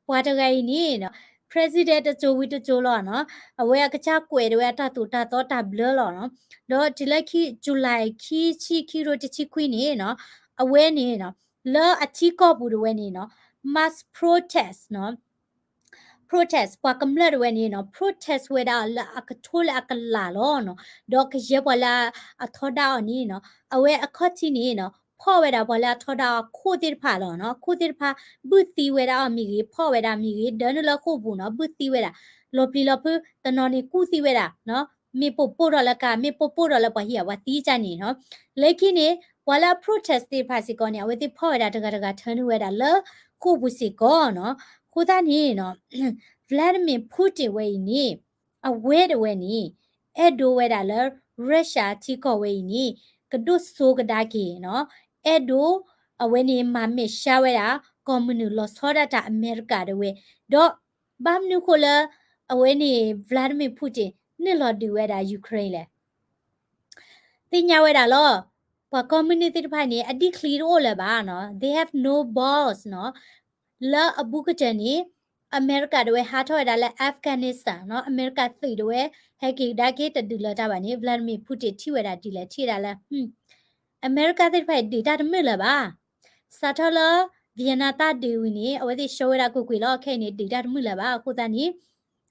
ပှၤတဂၤအံၤန့ၣ်နီၤ president တစိၤဝံၤတစိၤလီၤနီၤ. အဝဲအကစၢ်ကွဲးဒၣ်ဝဲအတၢ်သိၣ်တၢ်သီတၢ်ဘျၢလီၤနီၤ. ဒီးတုၤလၢ July ခံဆံ ခံကထိတဆံခွံန့ၣ်နီၤ အဝဲန့ၣ်နီၤ လၢအထံကီၢ်ပူၤတဝဲန့ၣ်နီၤ mass protest နီၤ protest ပှၤကမျၢၢ်တဝဲန့ၣ်နီၤ protest ဝဲဒၣ်လၢအကထိလၢအကလးလီၤနီၤ. ဒီးကယဲၢ်ပှၤလၢအထီဒါအီၤန့ၣ်နီၤ အဝဲအခီၣ်ထံးန့ၣ်နီၤ ဖီၣ်ဝဲဒၣ်ပှၤလၢအထီဒါအီၤခိၣ်သ့ၣ်တဖၣ်လီၤနီၤ. ခိၣ်သ့ၣ်တဖၣ် ဘုၣ်သံဝဲဒၣ်အီၤမ့ၢ်ဂ့ၤ ဖီၣ်ဝဲဒၣ်မ့ၢ်ဂ့ၤ ဒၢနုာ်လၢဃိာ်ပူၤနီၤ ဘုၣ်သံဝဲဒၣ် လီၤပျံၤလီၤဖုး တနီၤန့ၣ်ကူၣ်သံဝဲဒၣ်နီၤ မ့ၢ်ပိာ်ပိာ်ဒီးလၢကါ မ့ၢ်ပိာ်ပိာ်ဒီးလၢပှၤဟံၣ်အပှၤသံကၢ်န့ၣ်နီၤ. လၢခံန့ၣ် ပှၤလၢအ protest သ့ၣ်တဖၣ်စ့ၢ်ကီးန့ၣ် အဝဲသ့ၣ်ဖီၣ်ဝဲဒၣ်တဂၤတဂၤထၢနုာ်ဝဲဒၣ်လၢဃိာ်ပူၤစ့ၢ်ကီးနီၤ. အဃိသတးန့ၣ်နီၤ Vladimir Putin ဝဲအံၤန့ၣ် အဝဲတဝဲန့ၣ် အဲၣ်ဒိးဝဲဒၣ်လၢ Russia ထံကီၢ်ဝဲအံၤန့ၣ် ကဒိၣ်စိကဒါက့ၤနီၤ အဲၣ်ဒိး အဝဲန့ၣ်မၤမဲာ်ဆှးဝဲဒၣ် ကီၢ်မနုာ်လီၤဆီဒၣ်တၢ်အမဲရကၤတဝဲ ဒီး ဘၣ်မနုၤဃိလၢ အဝဲန့ၣ် Vladimir Putin နုာ်လီၤဒုးဝဲဒၣ် Ukraine လဲၣ်. သ့ၣ်ညါဝဲဒၣ်လီၤ. ပှၤကီၢ်မုၢ်နုာ်သ့ၣ်တဖၣ်န့ၣ် အဒံၣ်ချံတအိၣ်လၢၤဘၣ်နီၤ, they have no balls နီၤ. လၢအဘူးကတၢၢ်န့ၣ် အမဲရကၤဒၣ်ဝဲဟးထီၣ်ဝဲဒၣ်လၢ Afghanistan နီၤ, အမဲရကၤသုးဒၣ်ဝဲ ဟဲက့ၤကဒါက့ၤတဒုးလၢၤတၢ်ဘၣ်န့ၣ် Vladimir Putin ထံၣ်ဝဲဒၣ်ဒ်လဲၣ်, ထံၣ်ဝဲဒၣ်လၢ အမဲရကၤသ့ၣ်တဖၣ်အံၤဒုးတၢ်တမုာ်လၢၤဘၣ်. စးထီၣ်လၢ Vietnam တၢ်ဒုးဝံၤန့ၣ် အဝဲသ့ၣ်ဆှၢဝဲဒၣ်ကွ့ၢ်ကွ့ၢ်လီၤ, ခဲအံၤန့ၣ် ဒုးတၢ်တမုာ်လၢၤဘၣ်. အဃိသတးန့ၣ်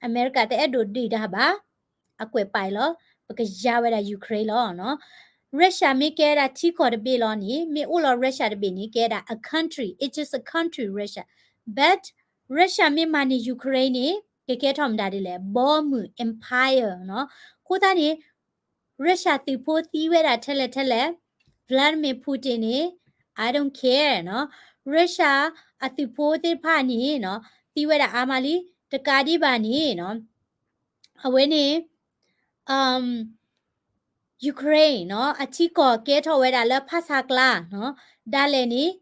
အမဲရကၤတအဲၣ်ဒိးဒုးတၢ်ဘၣ်. အကွဲးပာ်အံၤလီၤ, ပကယါဝဲဒၣ် Ukraine လီၤနီၤ. Russia မ့ၢ်ကဲဝဲဒၣ်ထံကီၢ်တဘ့ၣ်လီၤန့ၣ်, မ့ၢ်အိၣ်လီၤ Russia တဘ့ၣ်န့ၣ် ကဲဝဲဒၣ် a country, it's just a country, Russia. But Russia မ့ၢ်မၤန့ၢ် Ukraine န့ၣ် ကကဲထီၣ်မတၤဒ်လဲၣ်, ဘီမုၢ် empire နီၤ. အဃိသတးန့ၣ် Russia သုးဖိသံဝဲဒၣ်ထဲလဲၣ်ထဲလဲၣ်, Vladimir Putin န့ၣ် I don't care နီၤ. Russia အသုးဖိသ့ၣ်တဖၣ်န့ၣ်နီၤ သံဝဲဒၣ်အါမးလံ, တကးဒံးဘၣ်န့ၣ်နီၤ အဝဲန့ၣ် Ukraine နီၤ အထံကီၢ်ကဲထီၣ်ဝဲဒၣ်လၢဖၣ်ဆါကျါနီၤ ဒၣ်လဲာ်န့ၣ်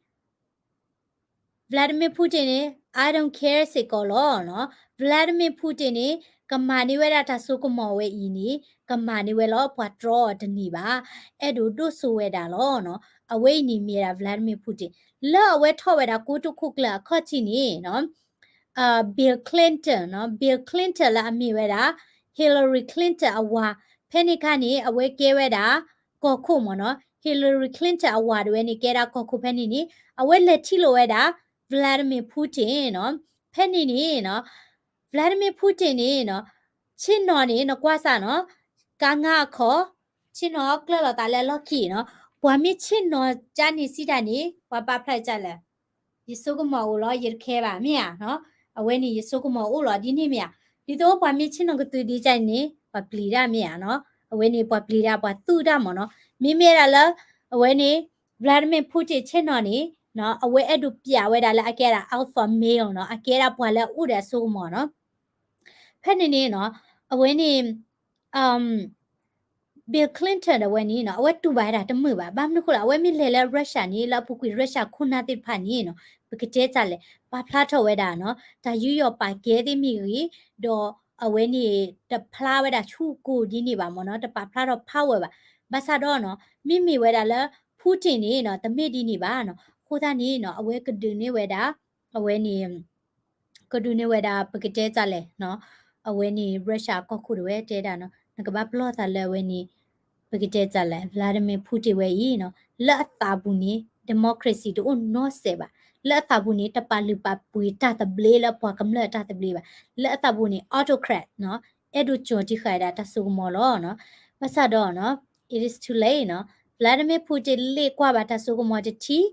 Vladimir Putin န့ၣ် I don't care စ့ၢ်ကီးလီၤနီၤ. Vladimir Putin န့ၣ် ကမၤန့ၢ်ဝဲဒၣ်တၢ်စိကမီၤဝဲအံၤန့ၣ် ကမၤန့ၢ်ဝဲလီၤ, ပှၤတြီအီၤတန့ၢ်ဘၣ်, အဲၣ်ဒိးဒိၣ်စိဝဲဒၣ်လီၤနီၤ. အဝဲအံၤန့ၣ်မ့ၢ်ဒၣ် Vladimir Putin လၢအဝဲထီၣ်ဝဲဒၣ်ကိတိာ်ခိၣ်ကျၢၢ်အခီၣ်ထံးန့ၣ်နီၤ Bill Clinton နီၤ, Bill Clinton လၢအမ့ၢ်ဝဲဒၣ် Hillary Clinton အဝၤ, ဖဲန့ၣ်အခါန့ၣ် အဝဲကဲဝဲဒၣ်ကီၢ်ခိၣ်မ့ၢ်နီၤ, Hillary Clinton အဝၤဒၣ်ဝဲန့ၣ် ကဲဒၣ်ကီၢ်ခိၣ်ဖဲန့ၣ်န့ၣ် အဝဲလဲၤထံၣ်လိာ်ဝဲဒၣ် Vladimir Putin နီၤ, ဖဲန့ၣ်န့ၣ်နီၤ Vladimir Putin န့ၣ်နီၤ ဆ့ၣ်နီၤန့ၣ် နကွၢ်စၢ်နီၤ, ကါငါအခီၣ်, ဆ့ၣ်နီၤကျၢၢ်လီၤသးလၢအလီၢ်ခံနီၤ, ပှၤမ့ၢ်ဆ့ၣ်နီၤကၠါန့ၣ်စံးတၢ်န့ၣ် ပှၤပာ်ဖျါကၠၢ်လဲၣ် ယစိကမီၤအိၣ်လီၤ ယတခဲဘၣ် မ့ၢ်ဧါနီၤ, အဝဲန့ၣ်ယစိကမီၤအိၣ်လီၤဒ်န့ၣ်မ့ၢ်ဧါ, ဒ်သိးပှၤမ့ၢ်ဆ့ၣ်နီၤကသူဒ်ကၠၢ်န့ၣ် ပှၤပျံၤတၢ်မ့ၢ်ဧါနီၤ, အဝဲန့ၣ်ပှၤပျံၤတၢ် ပှၤသူၣ်တၢ်မ့ၢ်နီၤ, မ့မ့ၢ်ဒၣ်လၢ အဝဲန့ၣ် Vladimir Putin ဆ့ၣ်နီၤန့ၣ်နီၤ အဝဲအဲၣ်ဒိးပျးဝဲဒၣ်လၢအကဲဒၣ် alpha male နီၤ, အကဲဒၣ်ပှၤလၢအအိၣ်ဒီးအစိကမီၤနီၤ, ဖဲန့ၣ်န့ၣ်နီၤ အဝဲန့ၣ် Bill Clinton ဒၣ်ဝဲန့ၣ်နီၤ အဝဲတူၢ်ဘၣ်ဝဲဒၣ်တမုာ်ဘၣ်, ဘၣ်မနုၤအဃိလဲၣ် အဝဲမ့ၢ်လဲၤလၢ Russia န့ၣ် လၢအပူၤကွံာ် Russia ခိၣ်နၢ်သ့ၣ်တဖၣ်န့ၣ်နီၤ ပကတဲတၢ်လဲၣ် ပာ်ဖျါထီၣ်ဝဲဒၣ်နီၤ တၢ်ယူးယီၣ်ပာ်ကဲသ့ၣ်မ့ၢ်ဂ့ၤ, ဒီးအဝဲန့ၣ် တဖျါဝဲဒၣ်ဆူၣ်ကိၢ်ဒ်န့ၣ်ဘၣ်မ့ၢ်နီၤ, တပာ်ဖျါထီၣ် power ဘၣ်, ဘၣ်ဆၣ်ဒီးနီၤ မ့မ့ၢ်ဝဲဒၣ်လၢ Putin န့ၣ်နီၤ တမ့ၢ်ဒ်န့ၣ်ဘၣ်နီၤ, အဃိသတးန့ၣ်နီၤ အဝဲကဒုးန့ၢ်ဝဲဒၣ် အဝဲန့ၣ် ကဒုးန့ၢ်ဝဲဒၣ် ပကတဲတၢ်လဲၣ်နီၤ, အဝဲန့ၣ် Russia ကီၢ်ခိၣ်ဒၣ်ဝဲတဲဒၣ်နီၤ နကဘၣ်ပလီၢ်သးလၢအဝဲန့ၣ် ပကတဲတၢ်လဲၣ် Vladimir Putin ဝဲအံၤနီၤ လၢအသးပူၤန့ၣ် democracy တအိၣ်နီစဲးဘၣ်, လၢအသးပူၤန့ၣ် တပာ်လုၢ်ပာ်ပှ့ၤတၢ်သဘျ့လၢပှၤကမျၢၢ်အတၢ်သဘျ့ဘၣ်, လၢအသးပူၤန့ၣ် autocrat နီၤ အဲၣ်ဒိးကၠီၤတံၢ်ဃာ်ဒၣ်တၢ်စိကမီၤလီၤနီၤ, ဘၣ်ဆၣ်ဒီးနီၤ it is too late နီၤ Vladimir Putin လ့ၣ်ကွၢ်ဘၣ်တၢ်စိကမီၤတထံၣ်, ဒီး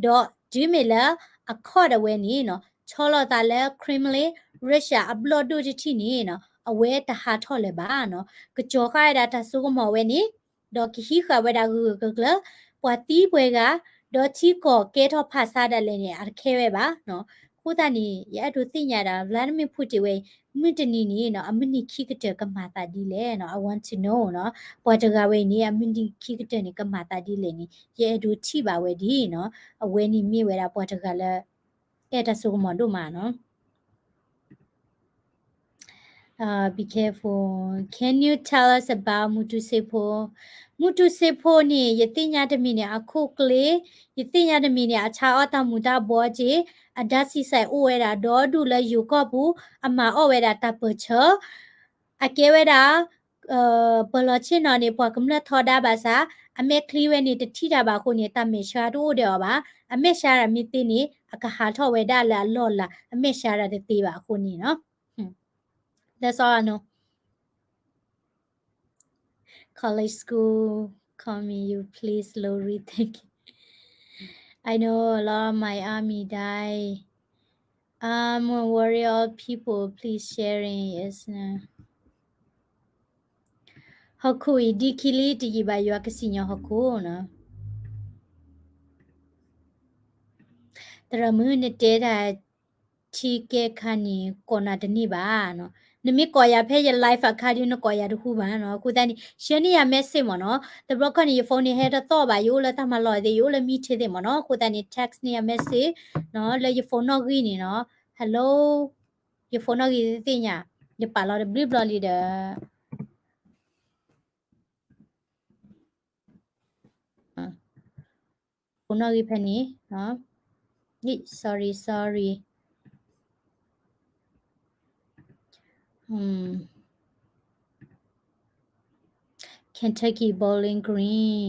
တုၤမ့ၢ်လၢအခီၣ်ဒၣ်ဝဲန့ၣ်နီၤ ဆီလီၤသးလၢ Kremlin Russia အဘျီၣ်ဒိၣ်တထံၣ်န့ၣ်နီၤ အဝဲတဟးထီၣ်လၢၤဘၣ်နီၤ, ကကၠီၤဃာ်ဝဲဒၣ်တၢ်စိကမီၤဝဲန့ၣ် ဒီးကဟံးဃာ်ဝဲဒၣ်ဂၢၢ်ဂၢၢ်ကျၢၤကျၢၤ, ပှၤသံပှဲၤဂၤ, ဒီးထံကီၢ်ကဲထီၣ်ဖးဆါဒၣ်လဲာ်န့ၣ် အတခဲဝဲဘၣ်နီၤ, အဃိသတးန့ၣ် ယအဲၣ်ဒိးသ့ၣ်ညါဒၣ် Vladimir Putin ဝဲအံၤ မုၢ်တနံၤန့ၣ်နီၤ အမုၢ်နံၤခံကတၢၢ်ကမၤသးဒ်လဲၣ်နီၤ I want to know နီၤ, ပှၤတဂၤဝဲအံၤန့ၣ် အမုၢ်နံၤခံကတၢၢ်န့ၣ် ကမၤသးဒ်လဲၣ်န့ၣ် ယအဲၣ်ဒိးထံၣ်ဘၣ်ဝဲဒ်နီၤ, အဝဲန့ၣ်မ့ၢ်ဝဲဒၣ်ပှၤတဂၤလၢ အဲၣ်တၢ်စိကမီၤဒိၣ်မးနီၤ. Uh, be careful. Can you tell us about မူတူစ့ဖိ? မူတူစ့ဖိန့ၣ် ယသ့ၣ်ညါတမံၤန့ၣ် အခိၣ်ကျ့, ယသ့ၣ်ညါတမံၤန့ၣ် အဆါအီၣ်တၢ်မူၤတၢ်ဘှီက့ၤ, အဒါစံးစဲးအိၣ်ဝဲဒၣ် ဒီဒူၣ်လၢယိၤကီၢ်ပူၤ, အမၤအီၣ်ဝဲဒၣ်တၢ်ပၢၢ်ဆၢ, အကဲဝဲဒၣ် ပၢၢ်လီၤဆ့ၣ်နီၤန့ၣ် ပှၤကမျၢၢ်ထီဒါဘၣ်ဆၣ်, အမဲာ်ချံဝဲန့ၣ် တထံၣ်တၢ်ဘၣ်အဃိန့ၣ် တၢ်မဲာ်ဆှးတအိၣ်ဒီးအီၤဘၣ်. အမဲာ်ဆှးတၢ်မ့ၢ်သ့န့ၣ် အကဟးထီၣ်ဝဲဒၣ်လၢအလီၢ်လၤ, အမဲာ်ဆှးတၢ်တသ့ဘၣ်အဃိန့ၣ်နီၤ. That's all I know. College school, call me, you please, Lori, thank you. I know a lot of my army die. I'm worried all people, please sharing, yes, no. ဟီၣ်ခိၣ်အံၤ ဒ်ခံလံ တယံာ်ဘၣ်ယွၤကစံၣ်ညီၣ်ဟီၣ်ခိၣ်နီၤ. သရၣ်မုၣ် နတဲတၢ်ထံကဲခါန့ၣ် ကိးနၤတန့ၢ်ဘၣ်နီၤ. နမ့ၢ်ကိးယၤဖဲယ live အခါဒီး နကိးယၤတဟူဘၣ်နီၤ. အဃိသတးန့ၣ် ရှဲန့ၢ်ယၤ message မ့ၢ်နီၤ. တဘျီခီန့ၣ် ယ phone န့ၣ် ဟဲတသီၣ်ဘၣ်, ယအိၣ်လၢတၢ်မၤလီၢ်သ့ၣ်, ယအိၣ်လၢ meeting သ့ၣ်မ့ၢ်နီၤ. အဃိသတးန့ၣ် text န့ၢ်ယၤ message နီၤ, လၢယ phone နီၣ်ဂံၢ်န့ၣ်နီၤ. Hello, ယ phone နီၣ်ဂံၢ်သ့ၣ်ညါ ယပာ်လီၤတဘျုးဘျီလံဒီး အိၣ်နီၣ်ဂံၢ်ဖဲန့ၣ်, sorry sorry, Kentucky Bowling Green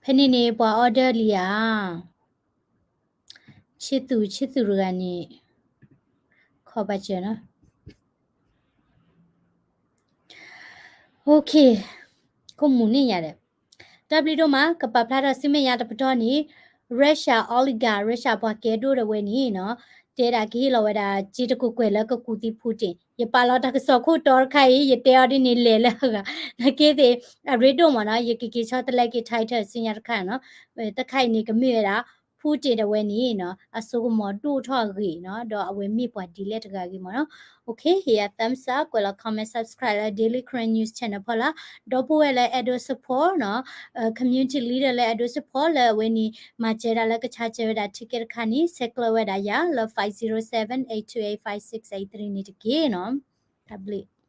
ဖဲန့ၣ်န့ၣ် ပှၤ order လံဧါ, ဆံသူၣ်ဆံသူၣ်တဂၤန့ၣ် ခီဘၣ်စၢၤနီၤ, okay, ခိၣ်မူၤန့ၣ်ယၤဒီး တၢ်ဘျုးဒိၣ်မး ကပာ်ဖျါထီၣ်ဆူမဲာ်ညါတပတီၢ်န့ၣ် Russia oligarch, Russia ပှၤကဲဒိၣ်တဝဲန့ၣ်နီၤ, တဲဒၣ်ကဟ့ၣ်လီၤဝဲဒၣ် စ့တကကွဲၢ်လၢကကူၣ်သံ Putin, ယပာ်လီၤတၢ်ကစီၣ်ခိၣ်တီတခါအံၤ ယတဲအီၤဒ်န့ၣ်လဲၤလၢအဂၤ, နာ်က့သ့ၣ် အရ့ဒိၣ်မးနီၤ, ယကက့ၤဆီတလဲက့ၤ title ဆူညါတခါနီၤ, တခါအံၤန့ၣ် ကမ့ၢ်ဝဲဒၣ် Putin တဝဲန့ၣ်နီၤ အစိကမီၤဒိၣ်ထီၣ်အဂ့ၢ်နီၤ, ဒီးအဝဲမ့ၢ်ပှၤဒ်လဲၣ်တဂၤအဂ့ၢ်မးနီၤ, okay, hit a thumbs up, ကွဲးလီၤ comment, subscribe လၢ Daily Karen News Channel ဖီလာ်, ဒီပုၢ်ဝဲၢ်လၢအဲၣ်ဒိး support နီၤ, community leader လၢအဲၣ်ဒိး support လၢအဝဲန့ၣ် မၤစၢၤဒၣ်လၢကဆါစၢၤဝဲဒၣ် ticket တခါန့ၣ် ဆဲးကျၢဝဲဒၣ်ယၤလၢ five zero seven eight two eight five six eight three န့ၣ်တက့ၢ်နီၤ, တၢ်ဘျုး